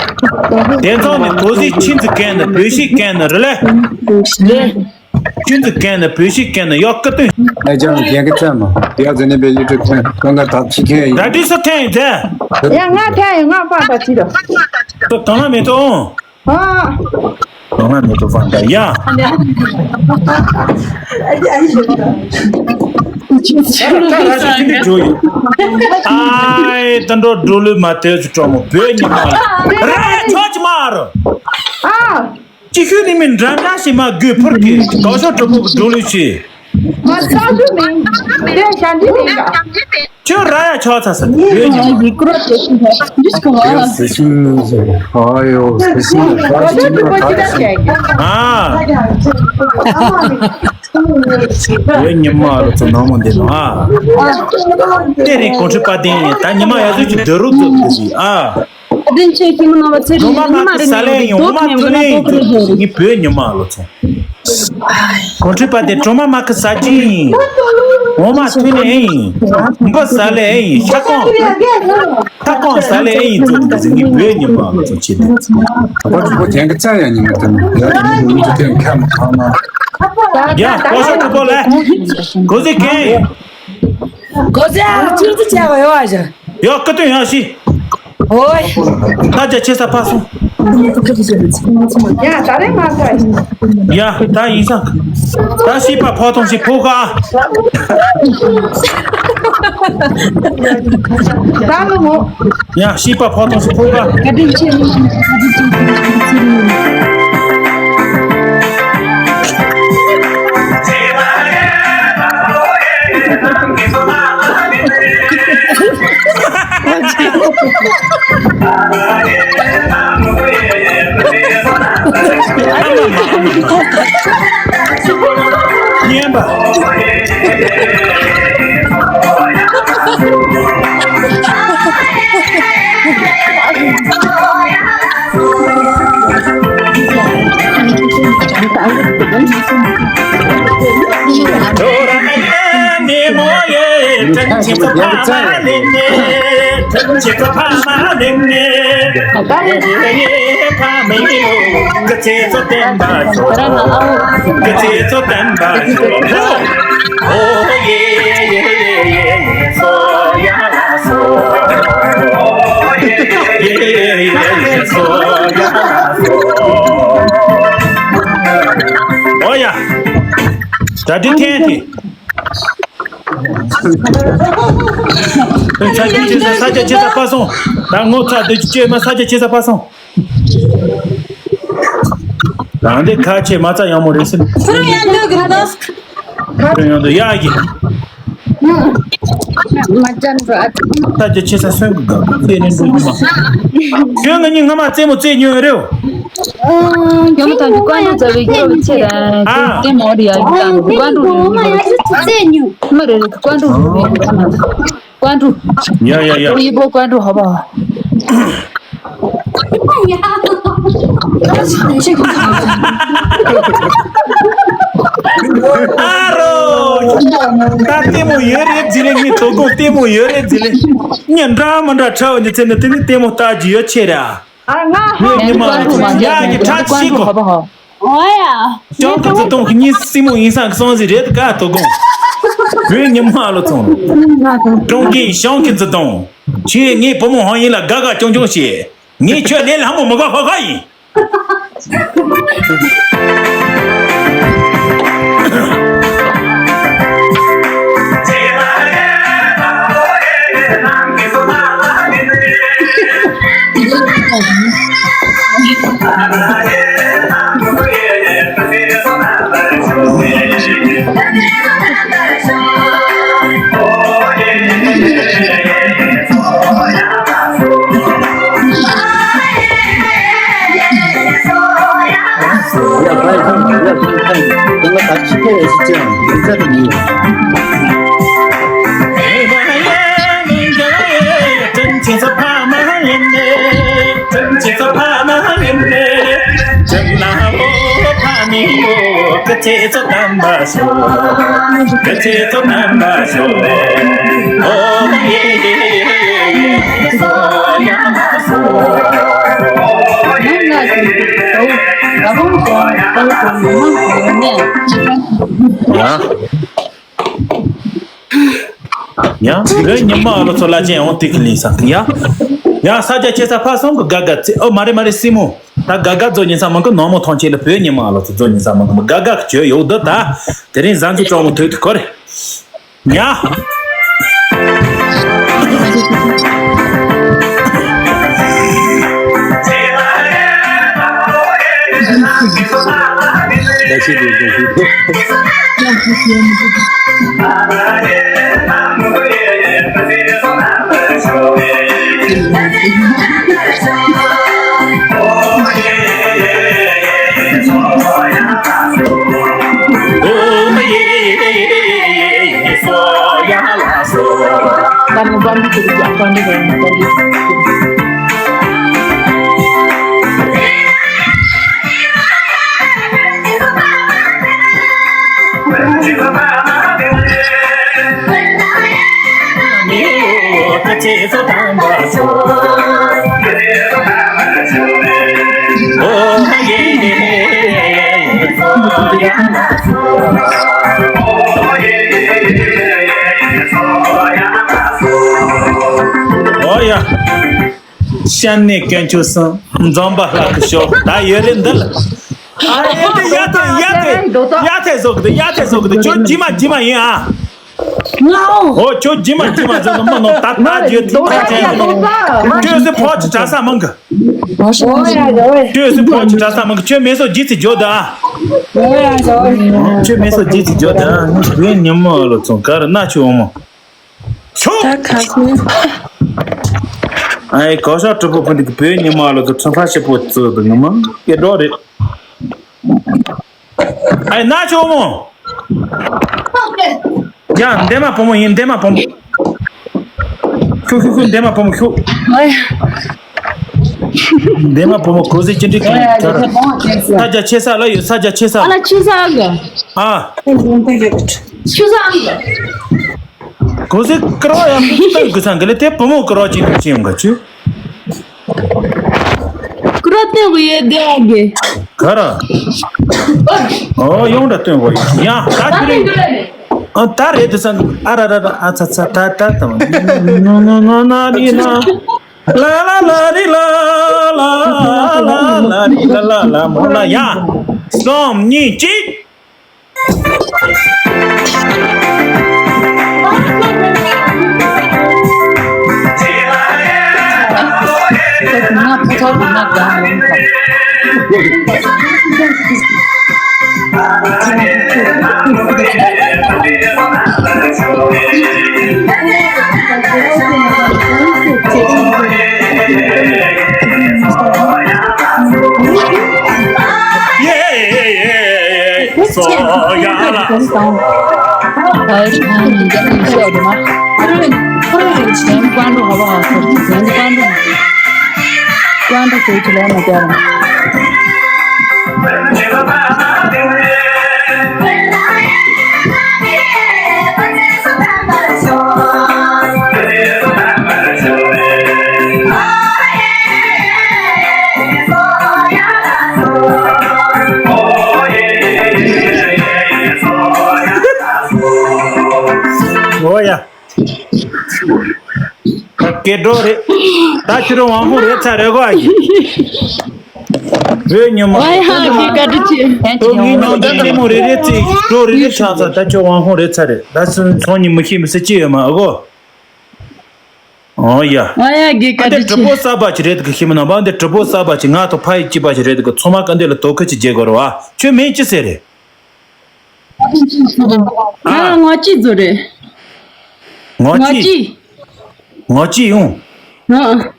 དེ་ཚང་ནི་གོ་ཟི་ཁྱིམ་ཚི་གན་ནི་བོད་ཤིག་གན་ནི་རེད་ལེ། ཁྱིམ་ཚི་གན་ནི་བོད་ཤིག་གན་ནི་ཡོག་ཀི་ཏུན། ལེ་ཅང་རྒན་གི་ཚད་མ་དེ་ཡག་ཟེར་ནི་པའི་ཡུ་ཊུབ་ཚན་གང་ག་དག་ཅི་ཁྱེད་ཡིན། ད་དུས་སུ་ཁྱེད་ཡིན་ཚེ། ཡ་ང་ཁྱེད་ཡིན་ང་ཕ་ད་ཅི་ར། ད་དང་ལ་མེད་དོ། ཨ། དང་ལ་མེད་དོ་ཕ་ད་ཡ། ད་ར་ཞིག་ཅི་འདྲ་བྱོས་ཡོད། ཨའི་ད་འགྲོ་འགྲོ་ལུས་མ་དེ་ཚོ་གྲོགས་མོ་བོད་ཉི་མ་ལ་རེད་ཐོག་ཅི་མ་རུ། ཨ། ཅི་ཤུ་ནི་མི་འདྲ་འདྲ་ཞིག་མ་དགོས་ཕུར་གི་དགའ་ཤོག་གྲོགས་པོ་གི་འགྲོ་ལུས་ཆེ། ང་ཚ་རྒྱུ་མིན། དེ་ཞང་ཅི་མིན་ག་ཁྱོད་ར་ཡ་ཆོག་ཚ་ས་དེ་ཡོད་ཉི་མ། ཡི་ཀྲོ་དེ་ཤི་ད་འདི་ཞིག་ག་ཨ་ཡོ་ཟི་ཤིང་ཨ་ཡོ་ཟི་ཤིང་ཁ་ཤི་ཁྱོད་ཅི་ཁ་ཁ་ཤི་ཤི་ཨ། ཡོད་ཉི་མ་རུ་ཚོ་ནང་མོ་འདི་ནོ་ཨ། དེ་རིང་གོང་ཁྲི་པ་དེ་ད་ཉི་མ་ཡ་ཟུ་ཅི་འདི་རུ་ཚོ་འདི་ཞིག་ཨ། བདུན་ཅན་ཁྱིམ་ནང་ལ་ཚེ་རིང་ཉི་མ་རེ་ནས་རེ་དོག་ནས་མི་ལ་དོག་རེ་རེ་རེ། ངའི་བོད་ཉི་མ་ལོ་ཚོ། གོང་ཁྲི་པ་དེ་གྲོ་མ་མ་ཁི་ཟ་གྱི་ཡིན། འོ་མ་ཐུན་ནས་ཨེ་ཡིན། འབུ་ཟ་ལེ་ཨེ་ཡིན། ཤ་ཀོང་། ཤ་ཀོང་ཟ་ལེ་ཨེ་ཡིན་ཚོ་དེ་ངའི་བོད་ཉི་མ་ལོ་ཚོ་བྱེད་དེ། ཁོ་ཁོ་གྱེན་གི་རྩ་ཡ་ཉི་མ་དེ་ནི་ཡ་ཉི་མ་དེ་ཁ་མ་ཁ་མ། ཡ་ཀོ་ཤ་ཀོ་པོ་ལེ། གོ་ཟི་ཀེ། གོ་ཟི་ཨ་ཅི་ཙི་ཅ་བ་ཡོ་ཨ་ཞག་ཡོ་ཀ་ཏུ་ཡང་ཤི། ཨོའི། ད་རྒྱ་ཆེ་ས་ཕ་སོང་། ཡ་ད་རེ་མ་ཁ་ཡིན། ཡ་ད་ཡིན་ས། ད་ཤི་པ་ཕོ་ཐོང་ཤི་ཕོ་ཁ། ད་ལོ་མོ། ཡ་ཤི་པ་ཕོ་ཐོང་ཤི་ཕོ་ཁ། གྲ་སྒྲིག་འཐེན་ཏེ། ས་རྒྱ་ཆེ་ས་ས་རྒྱ་ཆེ་ས་ཕ་སོང་། ད་ངོ་ཚ་དུ་ཅེ་མ་ས་རྒྱ་ཆེ་ས་ཕ་སོང་། རང་དེ་ཁ་ཆེ་མ་ཚ་ཡང་མོ་རེད་སེམས། ཁྱོད་ཡང་འདོད་གི་རེད་ད། ཁྱོད་ཡང་འདོད་ཡ་གི། མ་ཅན་ར། ད་ཅི་ཆེ་ས་སོན་གི་ག་ཚེ་ནས་འགྲོ་གི་མ། ཁྱོད་ང་གཉིས་སྔ་མ་རྩེད་མོ་རྩེད་མྱོང་རེད། ཡོང་ཐང་གི་ཀོན་ཀྲུ་ཛ་བི་ཀྱོ་བི་ཆེ་ར། ཨ། ཀེ་མོ་རི་ཡ་ཡི་དང་ཀོན་ཀྲུ་རི་ཡ་ཡི་དང་། མ་རེད་རེད་ཀོན་ཀྲུ་རི་ཡ་ཡི་དང་། ཀོན་ཀྲུ། ཡ་ཡ་ཡ། ཡི་པོ་ཀོན་ཀྲུ་ཧོ་པ། ཨ་རོ། ད་ལྟད་མོ་ཡོད་རེད་ཟེར་ལེ་ངའི་དོ་དགོང་ལྟད་མོ་ཡོད་རེད་ཟེར་ལེ། ཉན་འདྲ་མི་འདྲ་ཁྲ་བ་འདི་ཚེ་ནི་དེ་ནི་ལྟད་མོ་ལྟ་རྒྱུ་ཡོད་ཆེ་ར། ཨ་ང་ཧ་ངའི་ཉི་མ་ལ་ཚོ་ཡ་གི་ཁྲ་ཆི་གོ། ཨོ་ཡ། ཅང་གི་ཚོ་དོང་གི་གཉིས་སྲིང་མོ་ཡིན་སང་གི་སོང་ཟིག་རེད་ཀ་དོ་དགོང་། བོད་ཉི་མ་ལོ་ཚོང་། ཀྲུང་གིས་ཤང་གི་ཚོ་དོང་། ཁྱེད་ངའི་བུ་མོ་ཧང་ཡིན་ལ་དགའ་དགའ་ཅུང་ཅུང་བྱེད། ངས་ཁྱོད་ལས་ལྷ་མོ་མི་དགའ་ཧ་ཧ་ཡིན། ཡང་བོད་ཉི་མ་ཨ་ལོ་ཚོ་ལ་ཅན་འོང་དེ་ཁི་ལིན་ས་ཡ། ཡང་ས་རྒྱ་ཆེ་ས་ཕ་སོང་གི་དགའ་དགའ་ཚེ་ཨོ་མ་རེད་མ་རེད་སྲིང་མོ། ད་དགའ་དགའ་རྫོ་ཉིན་ས་མང་གི་ནོར་མོ་ཐོང་ཆེ་ལ་བོད་ཉི་མ་ཨ་ལོ་ཚོ་རྫོ་ཉིན་ས་མང་གི་མི་དགའ་དགའ་གི་བྱོས་ཡོད་འདི་ད། དེ་རིང་གཟའ་མཇུག་གྲོགས་མོ་ཐོས་ཐུག་གོ་རེད། ཉ། ཨོ་ཡ། ཤ་ནས་དཀོན་མཆོག་གསུམ་འཛོམས་པ་ལྷག་གི་ཤོག་ད་ཡོད་རེད་འདི་ལ། ཨ་ཡ་དེ་ཡ་དེ་ཡ་དེ་ཡ་དེ་བཟོ་གི་འདུག་ཡ་དེ་བཟོ་གི་འདུག་ཁྱོད་རྗེས་མ་རྗེས་མ་ཡིན་ཨ། ང་ཨོ། ཨོ་ཁྱོད་རྗེས་མ་རྗེས་མ་བཟོ་གི་མ་ནོ་ད་ད་རྗེས་དེ་ད་དྲན་ནོ། ཁྱོད་སེ་ཕོ་ཆི་གྲྭ་ས་མང་གི་ཁྱོད་སེ་ཕོ་ཆི་གྲྭ་ས་མང་གི་ཁྱོད་མེ་སོ་རྗེས་ཚེ་འཇོག་ད་ཨ། ཁྱོད་མེ་སོ་རྗེས་ཚེ་འཇོག་ད་ཨ། ངས་ཉི་མ་ལོ་ཚོང་ག་རེ་ན་ཆུ་འོང་མོ། ད་ག་ཚོད། ཨའི་གོ་ཤ་གྲུབ་པོ་ཕུན་དེ་གི་བོད་ཉི་མ་ལོ་ཚོ་ཁྲིམས་ཁང་ཞེ་པོ་བཙུགས་འདུག་ངོ་མ་སྐྱེ་འགྲོ་རེད། ཨའི་ན་ཆོག་མོ། ཡ་འདན་མ་བུ་མོ་ཡིན་འདན་མ་བུ་མོ། ཤུ་ཤུ་ཤུ་འདན་མ་བུ་མོ་ཤུ། འདན་མ་བུ་མོ་གོ་ཟི་ཅི་འདྲི་ཁྱེར། ས་རྒྱ་ཆེ་ས་ལ་ཡོད་ས་རྒྱ་ཆེ་ས་ལ། ཨ་ལ་ཆེ་ས་ག་ཨ། ཆུ་ས་ག་གོ་ཟི་ཀ་རོ་ཡ་ཏན་གི་སང་གི་ལེ་དེ་བུ་མོ་ཀ་རོ་ཅི་ནུ་ཅི་ཡོང་ག་ཆུ། ཀ་རོ་ཏན་གི་ཡོད་དེ་ཨ་གི། ག་ར། ཨོ་ཡོང་འདྲ་ཏན་གི་ཡོད་ཡ་ད་ཁྱི་རེ། ཨ་ད་རེད་དུ་སང་ཨ་ར་ར་ར་ཨ་ཚ་ཚ་ད་ད་ད་ན་ན་ན་ན་ནི་ན། ལ་ལ་ལ་རི་ལ་ལ་ལ་ལ་རི་ལ་ལ་ལ་མོ་ལ་ཡ། སོམ་གཉིས་གཅིག་ཨོ་ཡ། སྐད་སྒྲོག་རེད། ད་ཁྱོད་རང་དབང་ཧོང་རེད་ཚར་རེད་གོ་ཨ་ཡིན། བོད་ཉི་མ། ཨོ་ཡ་གི་བཀའ་དྲིན་ཆེ། ཏོ་ངའི་ཉོན་ཏན་ལྟད་མོ་རེ་རེ་བརྩིས་ཤོག་རེ་རེ་ཆགས་ཚར། ད་ཁྱོད་དབང་ཧོང་རེད་ཚར་རེད། ད་སོང་ཉིན་མི་ཤེས་མི་སྲིད་ཅི་ཡོད་མ་ཨ་གོ། ཨོ་ཡ། ཨོ་ཡ་གི་བཀའ་དྲིན་ཆེ། ཨ་འདི་གྲི་པོ་གསར་པ་ཅིག་རེད་གི་ཤི་མི་ན་བ། འདི་གྲི་པོ་གསར་པ་ཅིག་ང་ཐོ་ཕ་ཡི་སྐྱིད་པ་ཞིག་རེད་གི། ཚོ་མ་ཀ་འདི་ལ་དོ་ཁུ་ཅིག་རྒྱལ་དགོས་ར་བ། ཁྱོད་མིང་ཅི་ཟེར་རེད། ང་ལ་ངོ་ཅི་ཟོ་རེད། ངོ་ཅི། ངོ་ཅི་ཡོང་།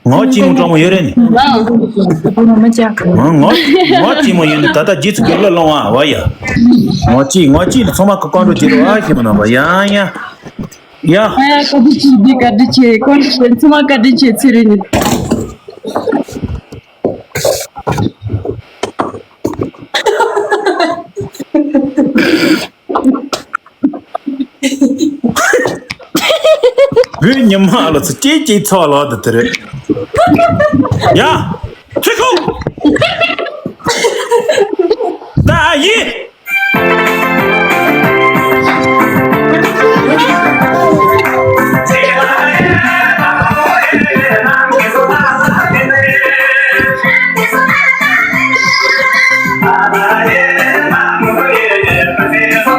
ངོ་ཅི་ཡོང་གྲོང་མོ་ཡོད་རེད་ནི། ངོ་ངོ་ཅི་མོ་ཡོད་ནི་ད་ལྟ་རྗེས་སུ་དགེ་ལོ་ལོང་བ་བ་ཡ། ངོ་ཅི་ངོ་ཅི་ལ་ཚང་མ་ཁོ་ཀོང་འགྲོ་བྱེད་རོགས་ཨ་ཤི་མ་ན་བ་ཡ་ཡ། ཡ། ཨ་ཡ་བཀའ་དྲིན་ཆེ། འདི་བཀའ་དྲིན་ཆེ། ཀོང་ཞེ་ཚང་མ་བཀའ་དྲིན་ཆེ་ཚེ་རིང་ནི། བོད་ཉི་མ་ལ་ཚོ་སྐྱེས་སྐྱེས་ཚོགས་ལོག་ཏུ་དེ་རེད། ཡ། ཁྱེད་ཁོ། ད་ཡིན།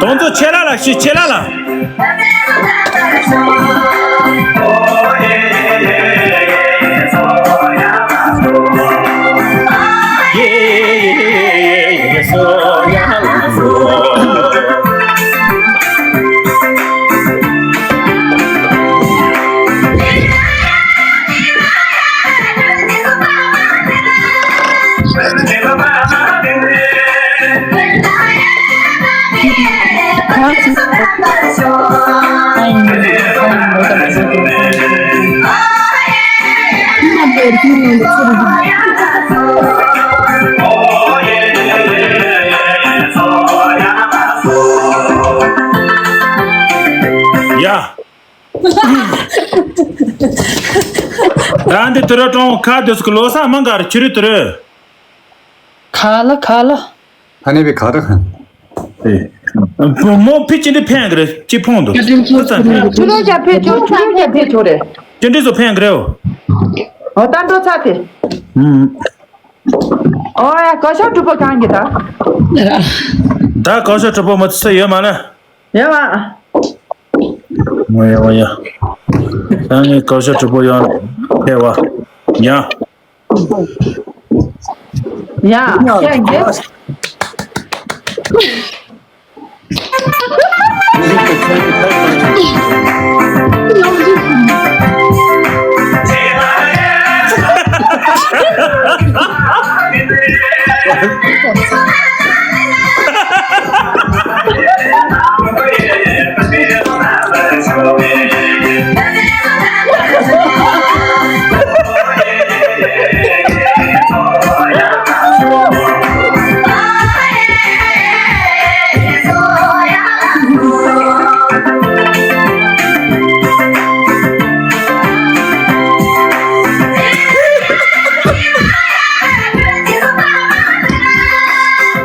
དོན་དུ་ཆེ་ལ་ལ་ཤི་ཆེ་ལ་ལ། ཡ། ད་འདི་དུ་ར་ཀྲོང་ཁ་དུས་ཀྱི་ལོ་ས་མང་གར་ཁྱི་རི་དུ་རི། ཁ་ལ་ཁ་ལ། ཨ་ནེ་བི་ག་ར་ཧན། བུ་མོ་ཕི་ཅི་འདྲི་ཕན་གི་རེད་ཅི་ཕོང་དུ། ཆུ་ལོ་བྱ་ཕེ་ཆོ་ཆུ་ལོ་བྱ་ཕེ་ཆོ་རེད། ཅི་འདྲི་བཟོ་ཕན་གི་རེད། ཨོ་ད་འགྲོ་ཚ་དེ། ཨོ་ཡ་གོ་ཤ་གྲུ་པོ་གང་གི་ད། ད་གོ་ཤ་གྲུ་པོ་མ་ཚ་ཡོད་མ་ལ། ཡོད་མ། ཨོ་ཡ་ཨོ་ཡ། ད་ངས་གོ་ཤ་གྲུ་པོ་ཡོང་ཕེ་བ། ཡ། ཡ།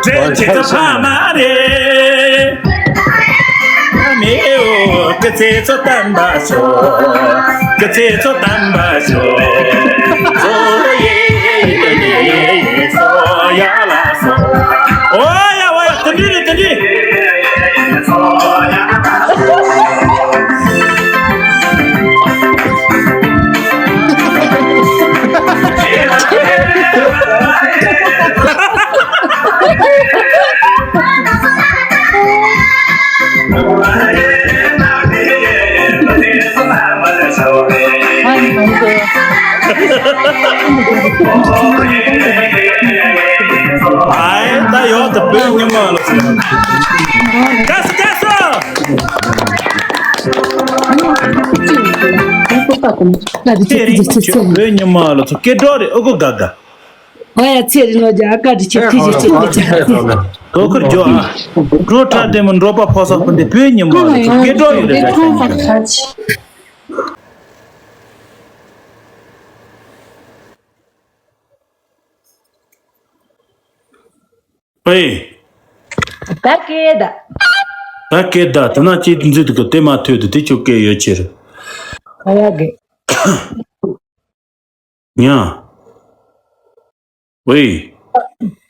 དྲན་ཆེ་ཚོ་ཕ་མ་རེད། ཨ་མེ་ཨོ། སྐུ་ཚེ་ཚོ་དམ་པ་ཤོག་སྐུ་ཚེ་ཚོ་དམ་པ་ཤོག་ཚོ་ཡེ་ཡེ་ཡེ་ཡེ་ཚོ་ཡ་ལ་སོ། ཨོ་ཡ་ཨོ་ཡ་དེ་འདྲ་རེད་དེ་འདྲ། ཨའི་ད་ཡོད་ད་བོད་ཉི་མ་ལ། ཀ་སི་ཀ་སི། དེ་རིང་ཁྱོད་བོད་ཉི་མ་ལ་ཚོ་སྐད་གྲོགས་རེད། ཨོ་གོ་ག་ག། ཨོ་ཡ་ཚེ་རིང་ལོ་རྒྱ་ཀ་དྲི་ཆེ་ཁྲི་ཆེ་ཆེ་ཆེ། དོ་ཁུར་འཇོག་ཨ། འགྲོ་གྲྭ་ལྟད་མོ་འགྲོ་པ་ཕོ་སོགས་སྤུན་ཟླའི་བོད་ཉི་མ་ལ་ཚོ་སྐད་གྲོགས་ཡོད་རེད་ད། ཨེ། ད་སྐད་ད། ད་སྐད་ད་དེ་ན་ཅིག་འཛུལ་འདུག་གི་དེ་མ་ཐོས་དུ་དེ་ཆོ་སྐད་ཡོད་ཕྱིར། ཨ་ཡ་གི། ཉ། ཝེ།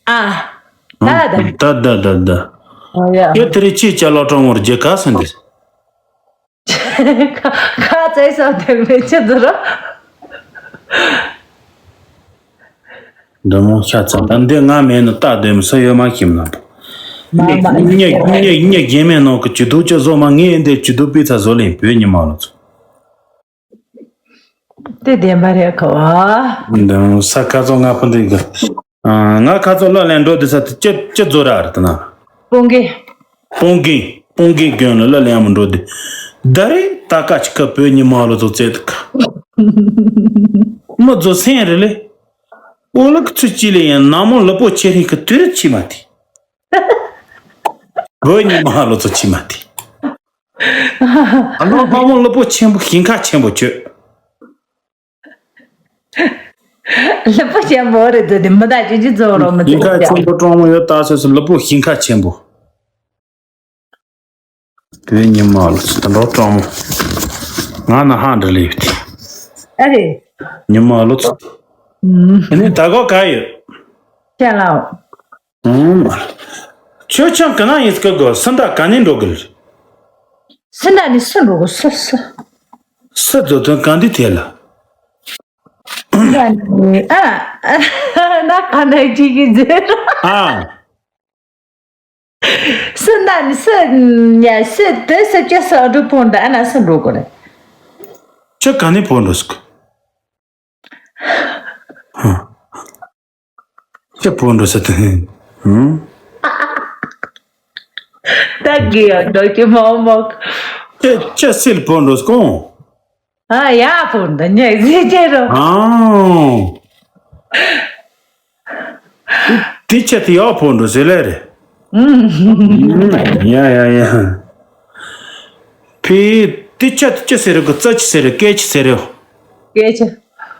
ཨ། ད་ད། ད་ད་ད་ད། ཨ་ཡ། ཡ་དེ་རེ་ཅི་ཅ་ལག་གྲང་མོར་རྒྱལ་ཁ་སོན་དེ། ཁ་ཁ་ཙེ་སོ་དེ་མེད་ཅི་འདུག་ར། འདི་མོ་ཤ་ཚ་ད་འདི་ང་མེད་ནི་ལྟ་དེ་མི་སུ་ཡོད་མ་ཤེས་ན། མ་མ་ཉེ་ཉེ་ཉེ་རྒྱན་མེད་ནོ་གི་ཇུ་དུ་ཅི་བཟོ་མ་ངས་འདི་ཇུ་དུ་པི་ཚ་བཟོ་ལེན་བོད་ཉི་མ་ལ་ཚོ། དེ་བདེན་པ་རེད་ཁ་བ། འདི་ས་ཁ་ཚོ་ང་ཕུ་འདི་གི། ང་ཁ་ཚོ་ལ་ལན་འགྲོ་དེ་ས་དེ་ཅི་ཅི་བཟོ་ར་རེད་ན། སྤོང་གི། སྤོང་གི་སྤོང་གི་གྱོན་ལ་ལ་ལན་མ་འགྲོ་དེ། ད་རེས་ད་ཀ་ཅི་ཁ་བོད་ཉི་མ་ལ་ཚོ་བཙལ་དུ་ཁ། མི་བཟོ་སེང་རེད་ལེ། ཨོ་ལག་ཚུ་ཅི་ལེ་ཡང་ན་མོ་ལ་པོ་ཆེ་རིང་གི་དུས་རེད་ཆི་མ་དེ། བོད་ཉི་མ་ལོ་ཚོ་ཆི་མ་དེ། ཨ་ནོ་ཕ་མོ་ལ་པོ་ཆེན་པོ་ཞིང་ཁ་ཆེན་པོ་ཆོད། ལ་པོ་ཆེན་པོ་རེད་དོ་དེ་མི་ད་ཅི་ཅི་ཙོ་རོ་མི་ཞིང་ཁ་ཆེན་པོ་གྲོང་མོ་ཡོད་ད་སོ་སོ་ལ་པོ་ཞིང་ཁ་ཆེན་པོ། བོད་ཉི་མ་ལོ་ཚོ་ད་འགྲོ་གྲོང་མོ། ང་ན་ཧང་འདྲ་ལེབ་དེ། ཨ་རེད། ཉི་མ་ལོ་ཚོ། ཨུམ། དེ་ནས་ད་གོ་ག་ཡོད། ཅ་ལག་ཨུམ། ཁྱོད་ཆང་ག་ན་ཡིན་སྐུ་གོ་སུ་འདྲ་ག་ནས་འགྲོ་གི། སུ་འདྲ་ནས་སུ་འགྲོ་གི་སུ་སུ། སུ་རྫོ་དོན་ག་འདི་དེ་ལ། སུ་འདྲ་ནས་ཨ། ན་ག་ན་ཅིག་གི་ཟེར། ཨ། སུ་འདྲ་ནས་སུ་ཉ་སུ་དེ་སུ་ཅི་སུ་འགྲོ་ཕོན་འདྲ་ན་སུ་འགྲོ་གི་རེད། ཁྱོད་ག་ནས་ཕོན་འགྲོ་སྐུ། ཅི་ཕོ་འགྲོ་ས་དེ། ཧུམ། ད་གི་ཡ་འགྲོ་གི་མོག་མོག་ཅི་ཅི་སིལ་ཕོ་འགྲོ་སྐོང་། ཨ་ཡ་ཕོ་འགྲོ་ཉེ་ཟི་ཅེ་རོ། ཨང་། དེ་ཆེ་དེ་ཡག་ཕོ་འགྲོ་ཟེར་ལེ་རེད། ཡ་ཡ་ཡ། ཕི་དེ་ཆ་དེ་ཅི་ཟེར་གི་རྩ་ཅི་ཟེར་སྐད་ཅི་ཟེར། སྐད་ཆ།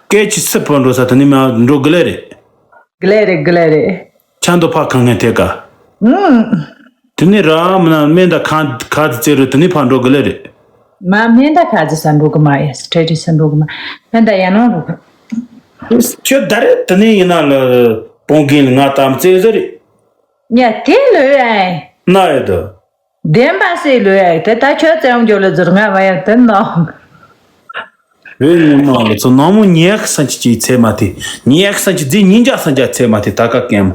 སྐད་ཅི་སི་ཕོ་འགྲོ་ས་དེ་ནི་མ་འགྲོ་གི་ལེ་རེད། གི་ལེ་རེད་གི་ལེ་རེད། ཆ་འདོ་ཕ་གང་ངན་ཐེ་ཀ་ཨུམ། དེ་ནི་ར་མི་ན་མེ་འདའ་ཁ་ཁ་དེ་ཙེ་རུ་དེ་ནི་ཕ་འགྲོ་གི་ལེ་རེད། མ་མེ་འདའ་ཁ་ཅི་ས་འགྲོ་གི་མ་ཡ་སི་ཁྲེ་ཏི་ས་འགྲོ་གི་མ་མེ་འདའ་ཡ་ནང་འགྲོ་གི། ཁྱོད་ད་རེད་དེ་ནི་ཡིན་ན་ལ་པོང་གིན་ལ་ང་དམ་ཙེ་ཟེར་རེད། ཉ་དེ་ལོས་ཨེ། ན་ཡོད་དོ། བདེན་པ་སེ་ལོས་ཨེ་དེ་ད་ཁྱོད་ཙེ་འོང་འགྱོ་ལ་ཟུར་ང་བ་ཡ་དེ་ནོ། བོད་ཉི་མ་ལ་ཚོ་ནང་མོ་ཉེ་ཁ་སང་ཅི་ཅི་ཚེ་མ་དེ་ཉེ་ཁ་སང་ཅི་རྫི་ཉིན་འཇག་སང་འཇག་ཚེ་མ་དེ་ད་ཀ་ཀེམ།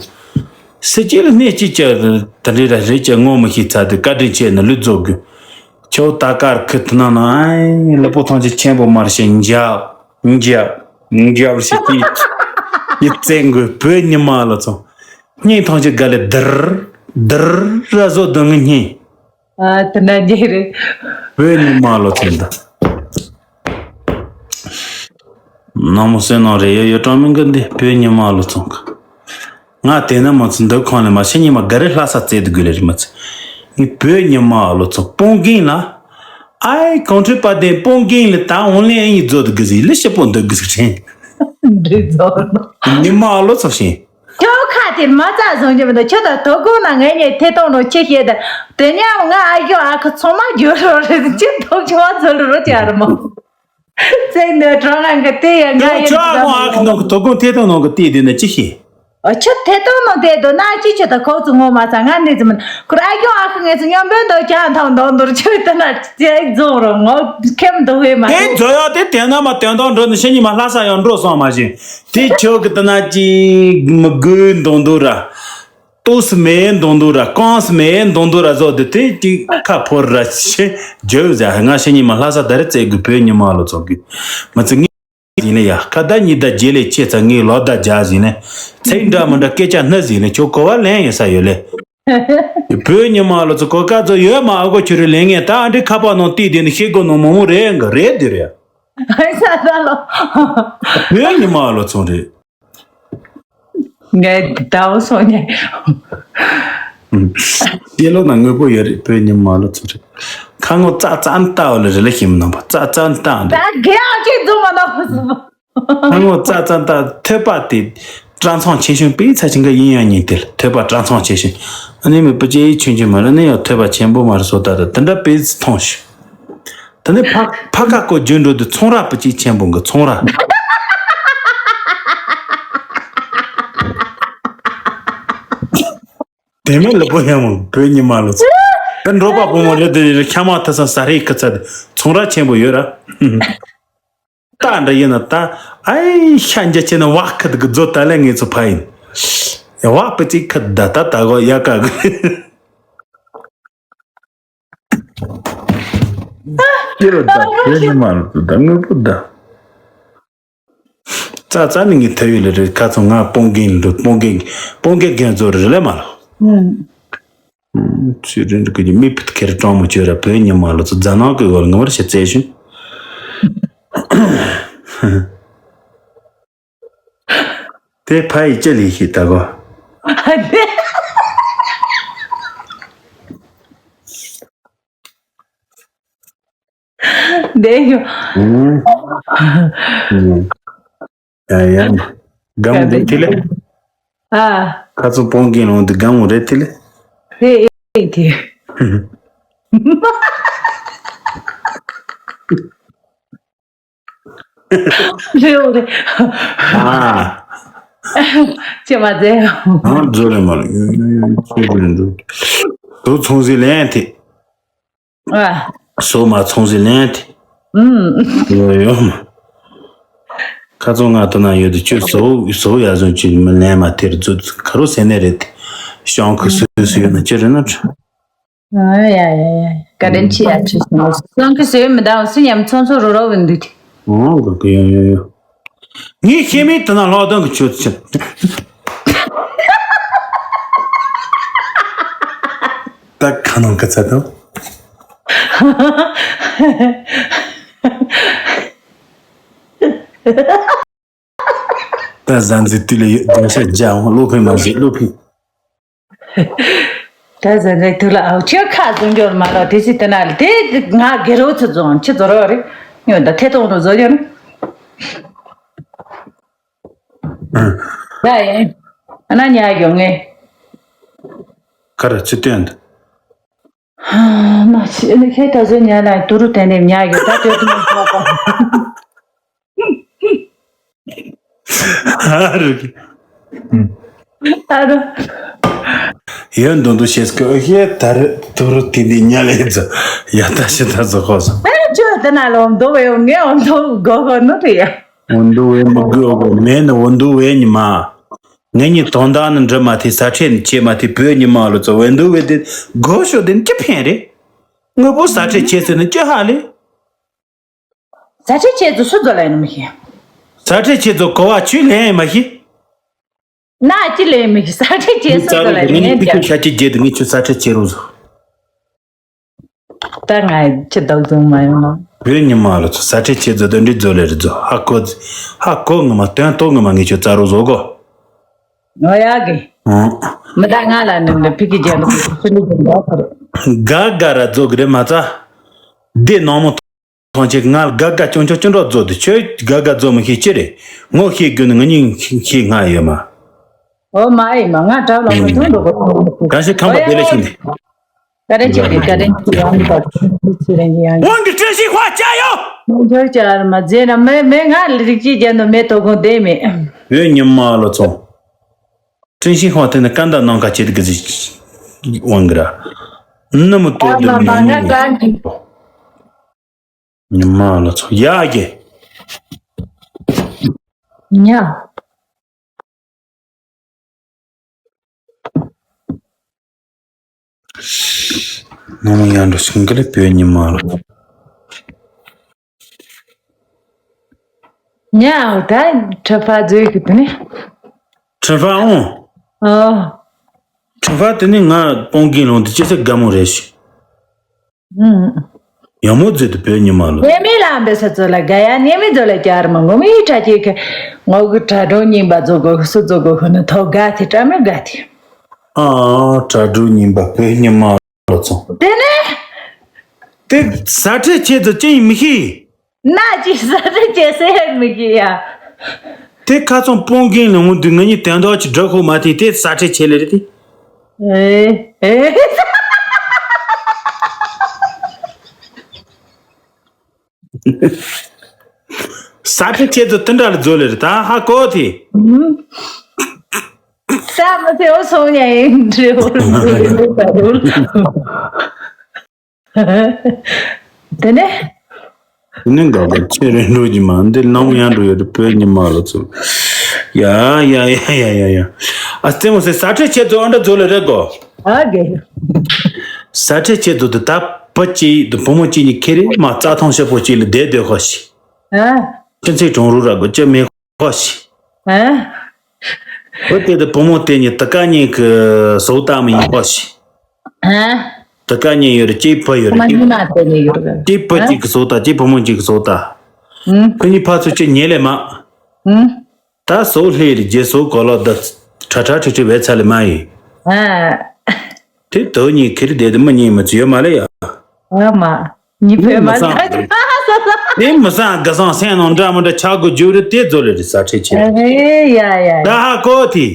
སེ་ཅི་ལ་གནས་ཅི་ཅི་ད་འདྲི་ར་རེ་ཅི་ངོ་མི་ཤེས་ཚ་དེ་བཀའ་དྲིན་ཆེ་ན་ལུས་རྫོགས་དགོས། ཁྱོད་ད་ཀར་ཁུ་དེ་ན་ན་ཨེ་ལ་པོ་ཐང་ཅི་ཆེན་པོ་མར་ཤེས་འཇག་འཇག་འཇག་ཞིག་གི་ཡི་བཙན་དགོས་བོད་ཉི་མ་ལ་ཚོ། སྙིང་ཐང་ཅིག་ག་ལེ་དར་དར་ར་བཟོ་དོན་ངི་སྙིང་། ཨ་དེ་ན་རྗེས་རེད། བོད་ཉི་མ་ལོ་ཚོད་འདི། ནང་མོ་སེ་ནང་རེ་ཡོད་ཡོད་གྲངས་མིན་གི་འདི་བོད་ཉི་མ་ལོ་ཚོད་གི། ང་དེ་ན་མ་ཚོད་འདི་ཁོང་ལས་མ་ཤེས་ཉི་མ་ག་རེ་ལྷ་ས་བཙལ་དུ་དགོས་ལེ་རེད་མ་ཚོད། ངི་བོད་ཉི་མ་ལོ་ཚོད་སྤོང་གིན་ལ། ཨའི་གོང་ཁྲི་པ་དེ་སྤོང་གིན་ལ་ད་འོང་ལེ་ཨ་ཡི་བཟོ་དུ་དགོས་ཟི་ལེ་ཤི་པོ་འདི་དགོས་ཟི་དྲན། འདི་བཟོ་ནོ། ཉི་མ་ལོ་ཚོད་ཤེས། ཁྱོད་ཁ་དེར་མ་རྩ་བཟུང་རྒྱུ་མི་འདུག་ཁྱོད་དང་དོ་དགོང་ན་ངས་ཉེ་ཐེ་གཏོང་ནོ་ཅི་ཤེས་ད། དེ་ཉམ་ང་ཨ་ཞོ་ཨ་ཁུ་ཚང་མ་འགྱུར་རོ་རེད་ཅི་ཐོག་ཆུང་བ་ཚོ་ལུ་རོ་ཅི་ཨ་རུ་མོ། ཚེ་འདི་གྲོང་ང་གི་དེ་ཡ་ང་ཡིན་ཁྱོད་ཨ་ཁུ་ཨ་ཁུ་ནང་གི་དོ་དགོང་ཐེ་གཏོང་ནང་གི་དེ་དེ་ནི་ཅི་ཤེས། ཨ་ཁྱོད་ཐེ་གཏོང་ནང་དེ་དོ་ན་ཅི་ཁྱོད་དང་ཁོག་ཚོ་ངོ་མ་ཚ་ང་ནི་ཙི་མིན་ཁུར་ཨ་ཞོ་ཨ་ཁུ་ངས་ཚོ་མཉམ་པོ་འདོ་ཅང་ཐང་འདོ་འདོར་ཁྱོད་ལྟ་ན་ཅི་རྫོང་རོ་ངོ་ཁེམ་འདོ་ཧེ་མ་དེ་ཐེ། མཛོ་ཡག་དེ་དེ་ན་མ་དོན་དང་འགྲོ་ནི་ཤེས་ཉི་མ་ལྷ་ས་ཡང་འགྲོ་སོང་མ་བཞིན། དེ་ཁྱོད་ཀྱི་ལྟ་ན་ཅིག་མི་དགོས་མདོག་མདོག་ར། ལྟོགས་སུ་མེད་མདོག་མདོག་ར་རྐང་སུ་མེད་མདོག་མདོག་ར་བཟོ་དེ་དེ་ཅིག་ཁ་ཕོར་ར་ཆེ་རྒྱུ་ཟ་ང་ཤེས་ཉི་མ་ལྷ་ས་ད་རེ་བཙལ་དགོས་བོད་ཉི་མ་ལོ་ཚོ་གི་མི་ཚེ་ངེས་ཡིན་ལ་ཡ་ཁ་ད་ཉི་ད་རྗེས་ལས་ཆེ་ཚ་ངའི་ལོ་ད་རྒྱ་ཟིན་ནས་ཚེག་འདྲ་མི་འདྲ་སྐད་ཆ་སྣ་ཟིན་ནས་ཁྱོད་གོ་བ་ལེན་ཡོད་ས་ཡོད་ལེ། བོད་ཉི་མ་ལོ་ཚོ་གོ་སྐབས་ཚོ་ཡོད་མ་ཨ་གོ་ཁྱོད་རེ་ལེན་ངེས་ད་ཨ་འདྲི་ཁ་པར་ནང་བལྟས་དེ་ནི་ཤེས་དགོས་ནོ་མང་མོ་རེད་འགའ་རེད་དེ་རེད། ཨ་ས་ད་ལོ། བོད་ཉི་མ་ལོ་ཚོ་རེད། ངས་ཟླ་བོ་སོང་ནས། ཡེ་ལོ་ན་དངོས་པོ་ཡོད་རེད་བོད་ཉི་མ་ལོ་ཚོ་རེད། ཁ་ངོ་ཙག་ཙག་ལྟ་བ་ལ་རེ་ལ་ཞིམ་ནམ་པ་ཙག་ཙག་ལྟ་འདི། ད་རྒན་ཨ་ཅེ་འཛོམས་མ་ནོ་ཧུ་སུ་མ། ཁ་ངོ་ཙག་ཙག་ལྟ་ཐོད་པ་དེ་གྲྭ་ཚང་ཆེ་ཤོས་པའི་ཚ་ཆེན་ག་ཡིན་ཡང་ཉིན་དེ་ལ་ཐོད་པ་གྲྭ་ཚང་ཆེ་ཤོས་ཨ་ནི་མི་པུ་ཅེ་ཡི་ཆུན་ཆུན་མ་ལ་ནི་ཡང་ཐོད་པ་ཆེན་པོ་མ་རེད་སོ་ད་ད་དེ་འདྲ་པའི་ཚི་མཐོང་ཤི། ད་ནི་ཕ་ཕ་ཁ་ཀོ་རྒྱུ་འགྲོ་དུ་ཚོང་ར་པུ་ཅི་ཆེན་པོ་གི་ཚོང་ར། དེ་མིན་ལ་པོ་ཡང་མོ་བོད་ཉི་མ་ལོ་ཚོ། ད་འགྲོ་པ་བུ་མོ་རེད་དེ་ཁྱ་མ་ཐ་ས་ས་རེ་ཁི་ཚ་དེ་ཚོང་ར་ཆེན་པོ་ཡོད་ར། ད་འདྲ་ཡིན་ན་ད་ཨའི་ཤ་འཇའ་ཆེ་ན་བག་ཁི་དི་གི་རྫོ་ད་ལེ་ངེས་ཚོ་ཕ་ཡིན། བག་པུ་ཅི་ཁི་ད་ད་ད་གོ་ཡ་ཀ་གི། སྐྱེ་རུ་ད་བོད་ཉི་མ་ལོ་ད་དངོས་པོ་ད། ཙ་ཙ་ནི་ངའི་ཐ་ཡུལ་ལ་རེད་ཁ་ཚོ་ང་སྤོང་རྒན་འདུག་སྤོང་རྒན་སྤོང་རྒན་རྒན་ཚོ་རེད་ལེ་མ་ལོ། ཚུལ་རིན་འདུག་གི་མི་ཕུད་ཁེར་གྲོང་མོ་བཅོས་ར་བོད་ཉི་མ་ལོ་ཚོ་རྫ་ནག་གི་འོག་ལ་ངོ་བར་ཞེ་བཙལ་ཞུ། དེ་ཕ་ཡི་ཅི་ལས་ཤེས་ད་གོ། འདས་ཡོ། ཡ་ཡ། གམ་འདི་ཐི་ལེ། ཨ། ཁ་ཚོ་སྤོང་རྒན་ལོང་འདི་གམ་རེད་ཐི་ལེ། ཧེ་ཨེ་ཐི། རེད་རེད། ཨ། ཅེ་མ་ཛེ། ཨ་ཛོ་རེ་མ་རེ། ཡོ་ཡོ་ཡོ་ཡོ་ཅེ་རེ་འདུག་དུ་ཚོང་ཟི་ལན་ཐི། ཨ། སོ་མ་ཚོང་ཟི་ལན་ཐི། ཨུམ། ཡོ་ཡོ་མ། ཁ་ཚོང་ང་དོ་ན་ཡོད་དུ་ཅོ་སོ་སོ་ཡ་ཟོན་ཅི་མི་ལན་མ་ཐེར་ཛུ་ཁ་རུ་སེ་ནེ་རེད་ཐི། ཤང་ཁུ་སུ་སུ་ཡོད་ན་ཅི་རེད་ན། ཨ་ཡ་ཡ་ཡ། བཀའ་དྲིན་ཆེ་ཡ་ཆེ་སོང་། སང་གི་སེ་མི་དང་སུ་ཉམ་ཚོང་ཚོ་རོ་རོ་བིན་འདུག་ཐི། ཨོ་ག་གི་ཡོ་ཡོ་ཡོ། ངའི་ཤེས་མེད་དུ་ན་ལྷག་དོན་གི་ཆོད་ཆོད། ད་ཁ་ནང་གི་ཚ་དང་། ད་ཟན་ཟི་དུས་ལ་ཡོད་དོན་ཤ་རྒྱ་འོང་བློ་ཕན་མ་ཟི་བློ་ཕན། ད་ཟེར་ནས་དུ་ལ་ཨའུ་ཆོས་ཁ་བཟུང་འབྱོར་མ་ལོ་དེ་སྲིད་དེ་ན་དེ་ང་སྒེར་བོ་ཚོ་བཟུང་ཆི་བཟོ་རོགས་རེད། ཉོ་ད་ཐེ་གཏོང་རུ་བཟོ་རྒྱུ་ནི། ཡ་ཡ། ཨ་ན་ཉ་ཡོང་ངེ། ག་རེ་ཚུལ་སྟོན་འདུག་ཧ་མ་ཤི་ནི་ཁྱེད་ད་གཟོད་ཉ་ལ་དུ་རུ་དེ་ནས་ཉ་ཡོད་ད་དེ་དུ་མ་ཐོག་པ། ཨ་རུ་གི། ཨ་རུ། ཡོད་འདུག་འདུག་ཤེས་ཀྱི་ཨོ་ཤེས་ད་རེད་དུ་རུ་དེ་འདི་ཉ་ལས་ཙ་ཡ་ད་ཤི་ད་ཙ་ཁོ་སོང་། ཨ་ཅོ་ད་ན་ལོ་འདུག་བས་ངས་འོ་འདུག་གོ་གོ་ནོ་རེད་ཡ། འོ་འདུག་བས་མི་དགོས་གོ་མེད་ནི་འོ་འདུག་བས་ཉི་མ། ངེད་གཉིས་དོན་དག་ནི་འདྲི་མ་ཐེ་ས་ཁྲེ་ནི་ཆེ་མ་ཐེ་བོད་ཉི་མ་ལོ་ཙ་འོ་འདུག་བས་དེ་གོ་ཤོ་དེ་ནི་ཅི་ཕན་རེད། དངོས་པོ་ས་ཁྲེ་ཆེ་ཟེར་ནི་ཅི་ཧ་ལེ། ས་ཁྲེ་ཆེ་ཚོ་སུ་ཚོ་ལ་ཡིན་མི་ཤེས། ས་ཁྲེ་ཆེ་ཚོ་གོ་བ་ཆུ་ལེན་ཡིན་མ་ཤེས། ན་ཅི་ལེན་མི་ཤེས་ས་ཁྲེ་ཆེ་སུ་ཚོ་ལ་ཡིན་ངས་ངས་ཁྱོད་ཤ་ཅི་རྒྱལ་དུ་ངས་ཁྱོད་ས་ཁྲེ་ཆེ་རུ་བཟོ། ད་ང་ཅི་བདག་བཟུང་མ་ཡོང་ལ། བོད་ཉི་མ་ལ་ཚོ་ས་ཁྲེ་ཆེ་ཚོ་དོན་འདྲི་བཟོ་ལེ་རུ་བཟོ་ཧ་གོ། ཧ་གོ་ངི་མ་དོན་ཏོ་ངི་མ་ངས་ཁྱོད་རྩ་རུ་བཟོ་གོ། ང་ཡག་གི། ཨང་། མི་ད་ང་ལ་ནི་འདི་ཕི་ཀི་རྒྱལ་ལ་ཕི་ཀི་རྒྱལ་ལ་ཁོ་རེད། ག་ག་ར་རྫོགས་གི་རེད་མ་ཚ། འདི་ནང་མོ་ཐོང་ཆེ་ང་ལ་ག་ག་ཅུང་ཅུང་ཅུང་འགྲོ་རྫོགས་དུ་ཆོས་ག་ག་རྫོགས་མི་ཤེས་ཅི་རེད། ངོ་ཤེས་རྒྱུ་ནི་ང་གཉིས་ཤེས་ང་ཡོད་མ། ཨོ་མ་ཡིན་མ་ང་གྲབ་ལ་མ་ཐོང་འགྲོ་གོ། ག་ཤེས་ཁམས་པ་དེ་ལས་ཤེས་ནི། བཀའ་དྲིན་ཆེ་བཀའ་དྲིན་ཆེ་ཡང་མི་ཐོག་ཚེ་རིང་གི་ཡང་། ཝང་གི་བཀྲ་ཤིས་ཧྭ་ཅག་ཡོ། ནོར་འཁྱོར་ཅག་མ་མཛད་ན་མེ་མེ་ང་ལི་རིགས་ཅིག་རྒྱན་དུ་མེ་ཏོ་གོང་བསྡད་མེད། བོད་ཉི་མ་ལོ་ཚོ། བཀྲ་ཤིས་ཧྭ་དེ་ནི་ཀ་འདའ་ནང་ཁ་ཆེ་དི་གི་ཟིག་ཝང་གི་ར། ནི་མི་ཏོ་དི་མ་མ་ང་ནི་ག་གི། ཉི་མ་ལོ་ཚོ་ཡ་གི། ཉ། ནང་ཡང་འགྲོ་ཞིང་གི་ལས་བོད་ཉི་མ་ལ། ཉའོ་ད་ཁྲི་ཕ་བཟོས་གི་དུ་ནི། ཁྲི་ཕ་འོང་། ཨོ། ཁྲི་ཕ་དེ་ནི་ང་སྤོང་གིན་ལོང་དུ་ཅི་ཟེར་དགའ་མོ་རེད་ཤི། ཨུམ། ཡང་མོ་བཟོས་དུ་བོད་ཉི་མ་ལ། ཉེ་མི་ལ་འབད་ས་ཚོ་ལ་དགའ་ཡ། ཉེ་མི་ཚོ་ལ་བསྐྱར་མ་ངོ་མི་ཡི་དྲ་ཅིག་གི་ངོ་གི་དྲ་གྲོགས་རྙིང་པ་བཟོ་དགོས་གི་སུ་བཟོ་དགོས་གི་ནི་ཐོ་དགའ་དེ་དྲ་མི་དགའ་དེ། ཨ་དྲ་གྲོགས་རྙིང་པ་བོད་ཉི་མ་ལ་ཚོང་། དེ་ནས། དེ་ས་ཁྲའི་ཆེད་དུ་ཅི་ཡིན་མི་ཤེས། ན་ཅི་ས་ཁྲའི་ཆེད་ཟེར་མི་ཤེས་ཡ། དེ་ཁ་ཚོང་སྤོང་གིན་ལ་འོང་དུས་ང་གཉིས་དན་རྡོ་ཅི་འགྲོ་ཁོ་མ་དེ་དེ་ས་ཁྲའི་ཆེད་ལ་རེད་དེ། ཨེ་ཨེ། ས་ཁྲའི་ཆེད་དུ་དེ་འདྲ་ལ་བཟོ་ལེ་རེད་ད་ཧ་གོ་དེ། ས་མི་ཐེའོ་སོང་ཉ་ཡིན་འདྲེ་འོར་འདྲེ་འོར། དེ་ནས། དེ་ནས་འགག་པ་ཁྱེད་རེ་འགྲོ་གི་མ་འདི་ནམ་ཡང་འགྲོ་ཡོད་རེད་བོད་ཉི་མ་ལ་ཚུར། ཡ་ཡ་ཡ་ཡ་ཡ་ཡ། ཨ་རྩེ་མོ་སེ་ས་ཁྲའི་ཆེད་དུ་ཨ་འདྲ་བཟོ་ལེ་རེད་གོ། ཨ་གེ། ས་ཁྲའི་ཆེད་དུ་དུ་ད་བུ་གཅིག་དུ་བུ་མོ་གཅིག་ནི་ཁེ་རེ་མ་རྩྭ་ཐང་ཤ་པོ་གཅིག་ལ་བསྡད་སྡོད་ཁོ་ཤི། ཨ། ཁྱེད་ཚེ་གྲོང་རུ་ར་གོ་ཅི་མེད་ཁོ་ཤི། ཨ། བུ་དེ་དུ་བུ་མོ་དེ་ཉིད་དུ་ཀ་གཉིས་ཀྱི་བཟོ་ལྟ་མི་ཡིན་ཁོ་ཤི། ཨ། དུ་ཀ་གཉིས་ཡོད་རེད་གཅིག་བུ་ཡོད་རེད་མ་གཅིག་ཉི་མ་དེ་ནས་ཡོད་རེད། གཅིག་བུ་ཨ། གཅིག་གི་བཟོ་ལྟ་གཅིག་བུ་མོ་གཅིག་གི་བཟོ་ལྟ། ཨུམ། ཁོ་གཉིས་ཕར་ཚུར་གཅིག་ཉེ་ལས་མ། ཨུམ། ད་སོ་ལྷེ་རི་རྗེས་སོ་གོ་ལོ་ད་ཁྲ་ཁྲ་ཁྲི་ཁྲི་བས་ཚ་ལེ་མ་ཡིན། ཨ། དེ་དོ་གཉིས་ཁེར་བསྡད་དུ་མི་གཉིས་མི་ཚུ་ཡོད་མ་ལེ་ཡ། ཨ་མ། གཉིས་པོས་མ་ཚ། དེ་མི་སང་དགའ་སང་སེམས་ནང་འདྲ་མི་འདྲ་ཆག་དགོས་རྒྱུ་རེད་དེ་བཟོ་ལེ་རེད་ས་ཁྲེ་ཆེ། ཨ་ཡ་ཡ་ཡ། ད་ཧ་གོ་དེ།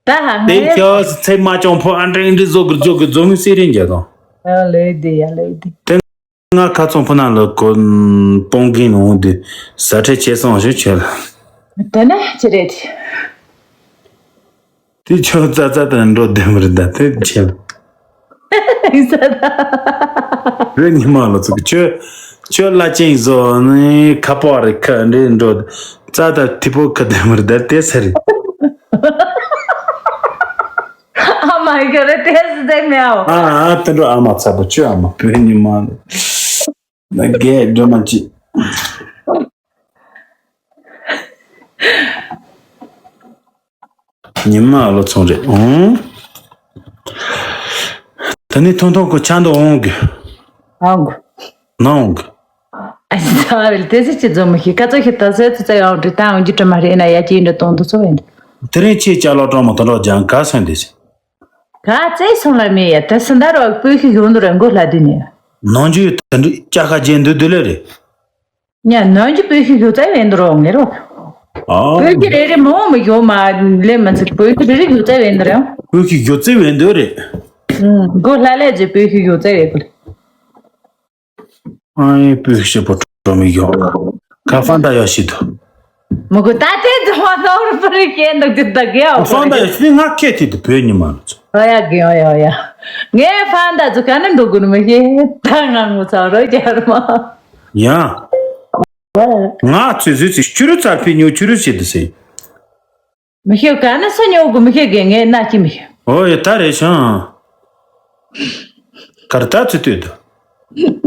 ད་ཧ་དེ་ཧ་ཡ། ཁྱོད་ཚེ་མ་ཅོང་ཕོ་ཨ་འདྲེ་འདྲེ་བཟོ་དགོས་བཟོ་དགོས་བཟོ་མི་སེ་རིན་རྒྱ་དང་། ཨ་ལེ་དེ་ཡ་ལེ་དེ། ང་ཁ་ཚོང་ཕུ་ན་ལ་གོ་སྤོང་གིན་འོང་དུས་ཟ་ཁྲེ་ཆེ་སོང་ཞུ་ཆེ་ལ། དེ་ནས་ཅི་རེད། དེ་ཆོ་ཙ་ཙ་དང་འགྲོ་བདེ་མོ་རེད་ད་དེ་ཆེ་ལ། ཨི་ས་ད། རེ་ཉི་མ་ལ་ཚུགས་ཆོ་ཆོ་ལ་ཅིང་བཟོ་ནི་ཁ་པོ་རེ་ཁ་འདྲེ་འགྲོ་ཙ་ད་ཐི་པོ་ཁ་བདེ་མོ་རེད་ད་དེ་ས་རེད། ཨ་མ་ཡི་ག་རེ་དེ་སི་དེ་མེའོ། ཨ་ཨ་དེ་འགྲོ་ཨ་མ་ཚ་པོ་ཆོས་ཨ་མ་བོད་ཉི་མ་ལ་ན་རྒས་སྒྲོལ་མ་ཅི། ཉི་མ་ལོ་ཚོང་རེད་ཨང་། ད་ནི་ཐོང་ཐོང་ཁོ་ཆ་འདོ་འོང་གི་ཨང་། ན་འོང་གི་ཨ་ཙི་ཚ་བ་རེད་དེ་ཚེ་ཅི་འཛོམས་མི་ཤེས་ཀ་ཚོད་ཤེས་ད་ཚོད་ཚེ་ཚེ་ཡང་འདྲི་ད་འོང་རྒྱུ་དྲི་མ་རེད་ན་ཡ་ཅི་འདྲི་གཏོང་དུ་ཚོ་བས་འདྲི། དེ་རིང་ཁྱེད་ཅག་ལོ་གྲོགས་མོ་དོན་གྲོགས་ཀྱང་ག་སོན་དེ་ཚེ། ག་ཚེ་སོང་ལ་མེད་ཡ་ད་སི་འདར་བ་སྤོས་ཤིག་ཡོང་དུ་ར་མགོ་ལྷ་དུས་ནས། ནང་རྒྱུ་དེ་འདྲི་ཅག་ཁ་རྒྱན་འདུག་འདུག་ལེ་རེད། ཉ་ནང་གི་སྤོས་ཤིག་ཡོད་ཚ་བས་འདུག་རོགས་ངེ་རོགས། ཨ། སྤོས་ཤིག་རེ་རེ་མོ་མོ་ཡོད་མ་ལེ་མ་ཚིག་སྤོས་ཤིག་རེ་རེ་ཡོད་ཚ་བས་འདུག་རོགས། སྤོས་ཤིག་ཡོད་ཚ་བས་འདུག་རེད། ཨུམ། མགོ་ལྷ་ལས་ཀྱི་སྤོས་ཤིག་ཡོད་ཚ་བས་འདུག་ཨ་ཡེ་སྤོས་ཤིག་པོ་གྲོ་མི་ཡོད། ཁ་ཧྥང་ད་ཡོད་ཤི་དུ། མོ་གོ་ད་དེ་ཙི་ཧོ་ཏོ་རུ་པ་རི་ཀེ་འདུག་ཅི་ད་གེ་ཨོ། ཧྥང་ད་ཡོད་ཤི་ང་ཁེ་ཐི་དུ་བོད་ཉི་མ་ལ་ཚོ། ཨོ་ཡ་གེ་ཨོ་ཡ་ཨོ་ཡ། ངས་ཧྥང་ད་ཚོ་ག་ནི་འདུག་གོ་ནི་མི་ཤེས་ད་ང་ངོ་ཚ་རོ་རྒྱ་ར་མ། ཡ། ང་ཚོས་ཚོས་ཚོས་ཆུ་རུ་ཚར་ཕི་ཉོ་ཆུ་རུ་བྱེད་དུ་ཟེར། མི་ཤེས་ག་ནི་སུ་ཉོ་གོ་མི་ཤེས་གེ་ངས་ན་ཅི་མི་ཤེས། ཨོ་ཡ་ད་རེད་ཤང་། གར་ད་ཚུ་ལྟོས་དུ།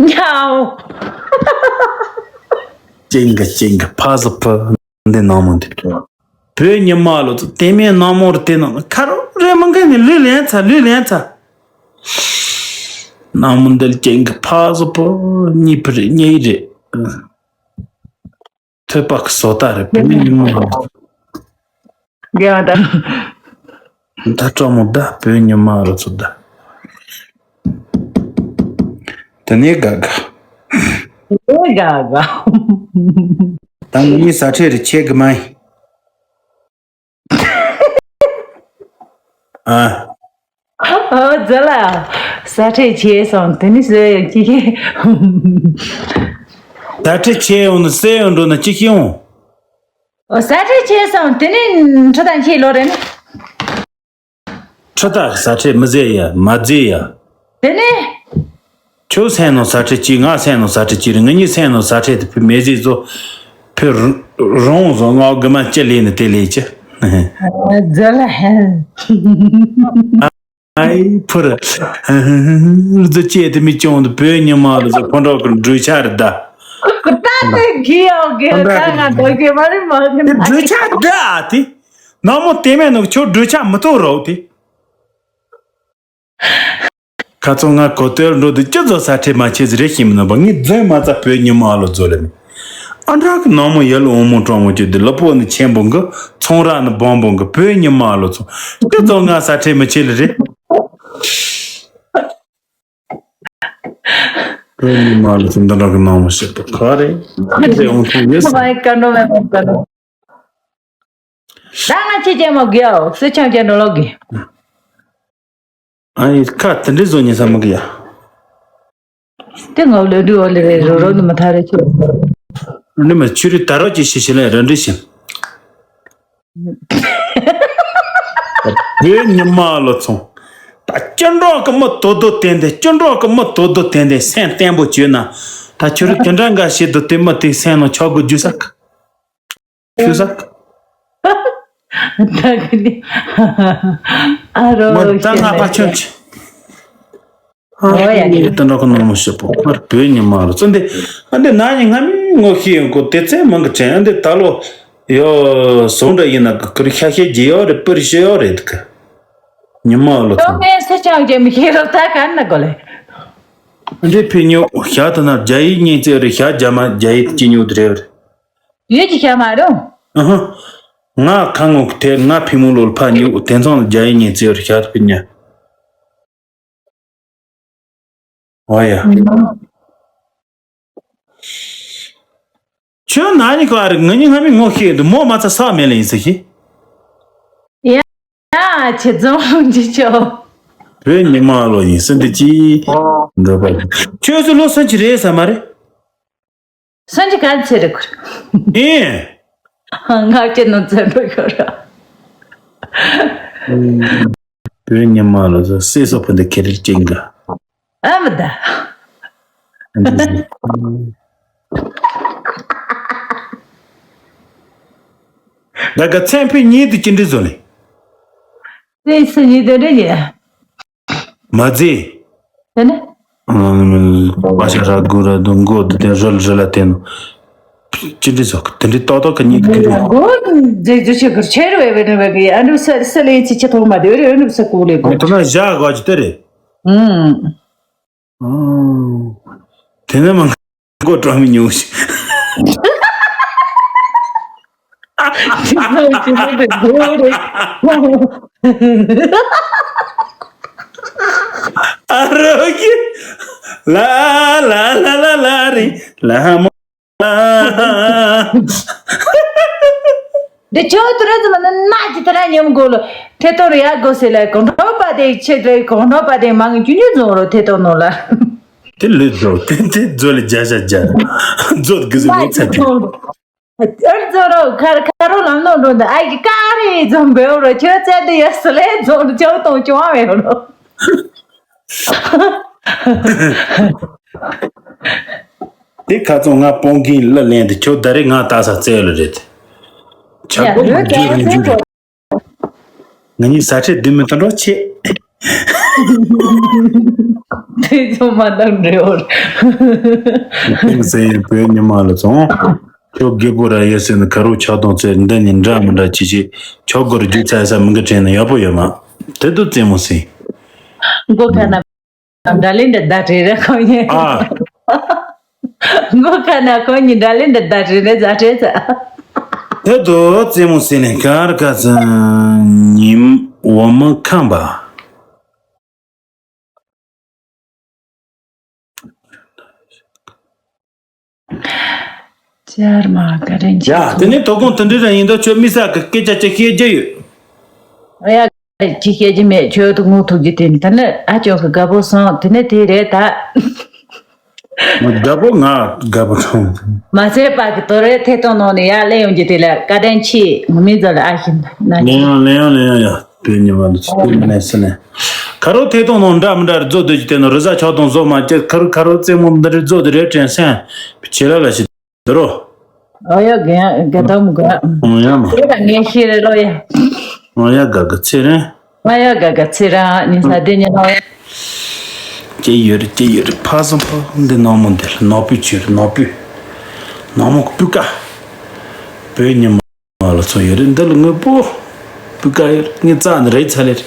ཉའོ། ཅིང་ག་ཅིང་ག་ཕ་ཟ་ཕ་འདི་ནང་མོ་འདི། བོད་ཉི་མ་ལོ་ཚོ་དེ་མེད་ནང་མོ་རུ་དེ་ནང་ཁ་རོ་རེ་མ་འགའ་ནི་ལུས་ལེན་ཚ་ལུས་ལེན་ཚ། ནང་མོ་འདི་ལ་ཅིང་ག་ཕ་ཟ་ཕ་གཉིས་ཕུ་རེ་གཉིས་རེ། ཐོད་པ་གི་བཟོ་ལྟ་རེད་བོད་མི་ཉིན་མོ་རེད། རྒན་པ་ད། ད་སྤྲོ་མོ་ད་བོད་ཉིན་མ་རུ་ཚོ་ད། དེ་ནས་དགའ་དགའ། ཨེ་དགའ་དགའ། ད་ངེད་གཉིས་ཟ་འཕྲད་རེ་ཆེ་གི་མ་ཡིན། ཨ། ཨོ་ཛ་ལ། ས་ཁྲེ་ཆེ་སོང་དེ་ནི་ཟེར་ཡོད་ཀྱི། ས་ཁྲེ་ཆེ་ཡོང་ན་སེ་ཡོང་འགྲོ་ན་ཅི་ཤི་ཡོང་། ཨོ་ས་ཁྲེ་ཆེ་སོང་དེ་ནི་ཁྲི་དང་ཁྱེད་ལོ་རེད་ན། ཁྲི་དང་ས་ཁྲེ་མི་ཟེར་ཡ་མ་ཟེར་ཡ། དེ་ནི། ཁྱོད་སེམས་ནང་ས་ཁྲེ་གཅིག་ང་སེམས་ནང་ས་ཁྲེ་གཅིག་རེད། ང་གཉིས་སེམས་ནང་ས་ཁྲེ་དེ་ཕི་མེ་ཟིག་བཟོ། ཕི་རོང་བཟོ་ང་དགུ་མ་ལྕི་ལས་ནི་དེ་ལས་ཀྱི། ཛ་ལ་ཧན། ཨའི་ཕུར། རྫུ་ཅེ་དེ་མི་ཅོང་དུ་བོད་ཉི་མ་ལ་ཟེར་ཕོ་འདྲ་གི་འགྲུལ་ཆ་རེད་ད། ད་དེ་གི་ཡོ་གི་ད་ང་དོ་གི་མ་རེད་མ་གི་དེ་ན་འགྲུལ་ཆ་ད་དེ། ནག་མོ་དེ་མེད་ནོ་ཁྱོད་འགྲུལ་ཆ་མི་ཐོག་རོགས་དེ། ཁ་ཚོ་ང་གོ་ཏོལ་འགྲོ་དུས་ཅི་ཚོ་ས་ཁྲེ་མ་ཆེ་ཟི་རེ་ཤི་མི་ནོ་བ་ངི་རྫུན་མ་ཚ་བོད་ཉི་མ་ལོ་ཛོ་ལེ་མི། ཨ་འདྲ་གི་ནག་མོ་ཡ་ལོ་འོ་མོ་གྲོང་མོ་ཅོ་དེ་ལ་པོ་ནི་ཆེན་པོ་གི་ཚོང་ར་ནི་བོང་བོ་གི་བོད་ཉི་མ་ལོ་ཚོ་ཅི་ཚོ་ང་ས་ཁྲེ་མི་ཆེ་ལེ་རེད། བོད་ཉི་མ་ལོ་ཚོ་འདི་འདྲ་གི་ནག་མོ་ཞིག་ཏུ་ག་རེ་ཨ་ཙེ་འོང་ཐོང་ཡོད་ས། མ་ཡི་ཀ་ནོ་མེ་མོ་ཀ་ནོ། ད་ང་ཆེ་ཆེ་མོ་གི་ཡོ་སུ་ཆང་ཆེ་ནོ་ལོ་གི། ཨ་ཡི་ཁ་དེ་འདྲའི་བཟོ་ཉེ་ས་མི་གི་ཡ། དེ་ངའི་ལོ་དུས་འོ་ལེ་རེ་རོ་རོ་ནི་མ་ཐག་རེ་ཆེ། འདི་མ་ཆུ་རི་ད་རོ་ཅི་ཤི་ཤི་ལེ་ར་འདྲི་ཤི། བོད་ཉི་མ་ལོ་ཚོང་། ད་སྐྱོ་འགྲོ་གི་མི་དོ་དོ་བསྟན་ཏེ་སྐྱོ་འགྲོ་གི་མི་དོ་དོ་བསྟན་ཏེ་སེམས་བརྟན་པོ་བྱོས་ན། ད་ཁྱོད་རི་དེ་འདྲ་འགའ་ཞིག་ཏུ་དེ་མི་དེ་སེམས་ནང་ཆོག་གི་རྒྱུ་ས། ཆུ་ས། ད་གི་ནི། ཨ་རོ་མ་ད་ང་པ་ཆོན་ཆི། ཨོ་ཡ། ཨེ་ད་འགྲོ་གི་ནོ་མོ་ཞིག་པོ་ཁར་བོད་ཉི་མ་ལོ་ཚོ་འདི། ཨ་འདི་ན་ནི་ང་མི་ངོ་ཤེས་ཡོང་གོ་དེ་ཚེ་མང་གི་དྲན་ཨ་འདི་ད་ལོ། ཡོ་སོང་འདྲ་ཡིན་ན་གི་ཁུར་ཤ་ཤེས་ཀྱི་ཡོ་རེད་པིར་ཤེས་ཡོ་རེད་གི། ཉི་མ་ལོ་ཚོ། ངས་ས་ཆང་ཅན་མི་ཤེས་རོགས་ད་ག་ན་གོ་ལེ། འདི་ཕི་ཉོ་ཤ་ད་ན་རྒྱ་ཡིག་ཉིན་ཚེ་རེད་ཤ་རྒྱ་མ་རྒྱ་ཡིག་ཅི་ཉོ་དེ་རེད། ཡོད་ཀྱི་ཤ་མ་རུང་། ཨ་ཧ། ང་ཁ་ངོ་དེ་ང་ཕི་མོ་ལོ་ཕ་ཉོ་དེ་ཚང་རྒྱ་ཡིག་ཉིན་ཚེ་རེད་ཤ་ཕི་ཉ། ཨོ་ཡ། ཁྱོད་ན་ནི་ག་རེ་ང་ནི་ང་མི་ངོ་ཤེས་འདུག་མོ་མ་ཚ་ས་མེད་ལ་ཡིན་ས་ཤི། ཡ་ཆེ་ཙོང་ཅི་ཆོ། བོད་ཉི་མ་ལོ་ཡིན་ས་འདི་ཅི། འདོད་པ་ཁྱོད་ཚོ་ལོ་སུམ་ཅུ་རེད་ས་མ་རེད། སུམ་ཅུ་ག་ཚེ་རེད་ཁུར། ཨེ། ང་ཅི་ནོ་ཙེ་འགྲོ་ཡོད་ར། བོད་ཉི་མ་ལོ་ཚོ་སེ་སོ་ཕུ་འདི་ཁེ་རེ་ཅིང་ག་ཨ་མ་ད། ད་ག་ཚན་ཕུད་གཉིས་དུ་ཅི་འདྲི་བཟོ་ནས། ཏེ་སུ་གཉིས་དུ་འདྲི་ཉེ། མ་ཛི། དེ་ནས། པ་ཤ་ར་གུ་ར་དུ་མགོ་དུ་དེ་རལ་རལ་ལ་དེ་ནོ། ཅི་འདྲི་བཟོ་དེ་འདྲི་ཏོག་ཏོག་གི་གཉིས་དུ་ཅི་འདྲི། མགོ་འཛེག་རྒྱུ་ཆེ་གུར་ཆེ་རུ་བས་བས་རུ་བས་གི་ཨ་འདྲུ་ས་ས་ལེ་ཚི་ཆེ་ཐོག་མ་དེ་རུ་ཨ་འདྲུ་ས་གུ་ལེ་གོ། དེ་ན་བཞག་གོ་ཅི་དེ་རེད། ཨུམ། དེ་ནས་མ་མགོ་བཀྲ་མི་ཉུང་ཞིག་ཨ་རོ་ཀི། ལ་ལ་ལ་ལ་ལ་རི་ལ་མོ། འདི་ཆོ་ཏུ་ར་ཙམ་ན་ན་ཅི་ཏ་ར་ཉམ་གོ་ལོ། ཐེ་ཏོ་ར་ཡ་གོ་སེ་ལ་གོང་ཁྲོ་པ་དེ་ཆེ་དྲེ་གོང་ཁྲོ་པ་དེ་མང་གྱུ་ཉུ་ཛོ་རོ་ཐེ་ཏོ་ནོ་ལ། དེ་ལུས་ཛོ་དེ་དེ་ཛོ་ལ་རྒྱ་ཤ་རྒྱ་ཛོ་གི་ཟི་ལོ་ཚ་དེ། ཨར་ཛོ་རོ་ཁར་ཁ་རོ་ལམ་ནོ་འགྲོ་འདི་ཨ་ཡི་ཀ་རེ་ཛོ་འབེ་རོ་ཆོ་ཚེ་དེ་ཡ་སུ་ལེ་ཛོ་རོ་ཆོ་ཏོང་ཆོ་བ་རོ། དེ་ཁ་ཚོ་ང་སྤོང་གིན་གླུ་ལེན་དེ་ཁྱོད་ད་རེས་ང་ལྟ་ས་བཙལ་ལ་རེད། ཆག་སྒོ་མ་རྒྱུ་རུ་འཇུ་རེད། ང་གཉིས་ས་ཁྲལ་བདུན་མི་ཏོན་འགྲོ་ཆེ། དེ་ཚོ་མ་དང་འབྲེལ་བར། ཁྱིམ་ཟེར་ཡིན་བོད་ཉི་མ་ལ་སོང་། ཁྱོད་རྒད་པོ་ར་ཡོད་ཟེར་ན་ཁ་རོག་ཆག་གཏོང་ཚེ་འདི་ནི་འདྲ་མི་འདྲ་ཅི་ཅི་ཆོག་གོ་རྒྱུ་ཚ་ས་མི་འགའ་དྲན་ན་ཡག་པོ་ཡོད་མ། དེ་དུ་རྩེད་མོ་ཟིན། མགོ་ཁ་ན། འདྲ་ལེན་འདྲ་ཟླ་བྲེ་རེ་ཁོ་ཉེ། ཨ། མགོ་ཁ་ན་ཁོ་ཉེ་འདྲ་ལེན་འདྲ་ཟླ་བྲེ་རེ་ཟ་བྲེ་ཟ། དེ་དུ་རྩེད་མོ་ཟིན་ནས་གར་ག་ཚ་ཉིམ་འོ་མ་ཁམ་པ། ཅར་མ་ཀ་རེན་ཅི། ཡ་དེ་ནས་དོ་དགོང་དེ་འདྲ་རང་ཡིན་ད་ཁྱོད་མི་ས་གི་སྐད་ཆ་ཅིག་བཤད་རྒྱུ་ཡོད། ཨ་ཡ་ཅི་བཤད་རྒྱུ་མེད་ཁྱོད་དུ་ངུ་ཐུག་རྒྱུ་དེ་ནི་ད་ནི་ཨ་ཅོག་གི་དགའ་པོ་སོང་དེ་ནི་དེ་རེད་ད། དགའ་པོ་ང་དགའ་པོ་སོང་། མ་ཚད་པ་གི་དོ་རེད་ཐེ་གཏོང་ནང་ནས་ཡར་སླེབས་ཡོང་རྒྱུ་དེ་ལ་བཀའ་དྲིན་ཆེ་ངུ་མི་ཛ་ལ་ཨ་ཞིམ་ན་ལེན་ཡང་ལེན་ཡང་ལེན་ཡང་ཡ། བོད་ཉི་མ་འདི་ཚོ་ལྟོས་མེད་ཟེར་ནས། ཁ་རོག་ཐད་གཏོང་ནང་འདྲ་མི་འདྲ་རེ་རྫོགས་སྡོད་ཀྱི་དེ་ནང་རི་གཟར་ཆག་གཏོང་བཟོ་མ་བྱེད་ཁ་རོག་ཁ་རོག་རྩེད་མོ་འདི་རེ་རྫོགས་དེ་རེ་དྲན་སེམས་བྱེད་ལ་ལ་ཞིག་འདི་རོ། ཨོ་ཡ་ག་ག་དམ་ག་ཨོ་ཡ་མ། དེ་ལ་ངས་ཤེས་རེ་ལོ་ཡ། ཨོ་ཡ་ག་ག་ཚེ་རིང་། ང་ཡ་ག་ག་ཚེ་རང་ཉིན་ས་དེ་ཉིན་ལ། སྐྱེ་ཡོད་རེད། སྐྱེ་ཡོད་རེད། ཕ་བཟང་ཕ་འདི་ནག་མོ་འདི་ལ་ནག་པོའི་ཆུ་རེད། ནག་པོའི་ནག་མོ་གི་སྤུས་ཀ་བོད་ཉི་མ་ལ་ཚོ་ཡོད་རེད། འདི་ལ་དངོས་པོ་སྤུས་ཀ་ཡོད་རེད། ངས་རྩ་ནས་རེད་ཚ་ལེ་རེད།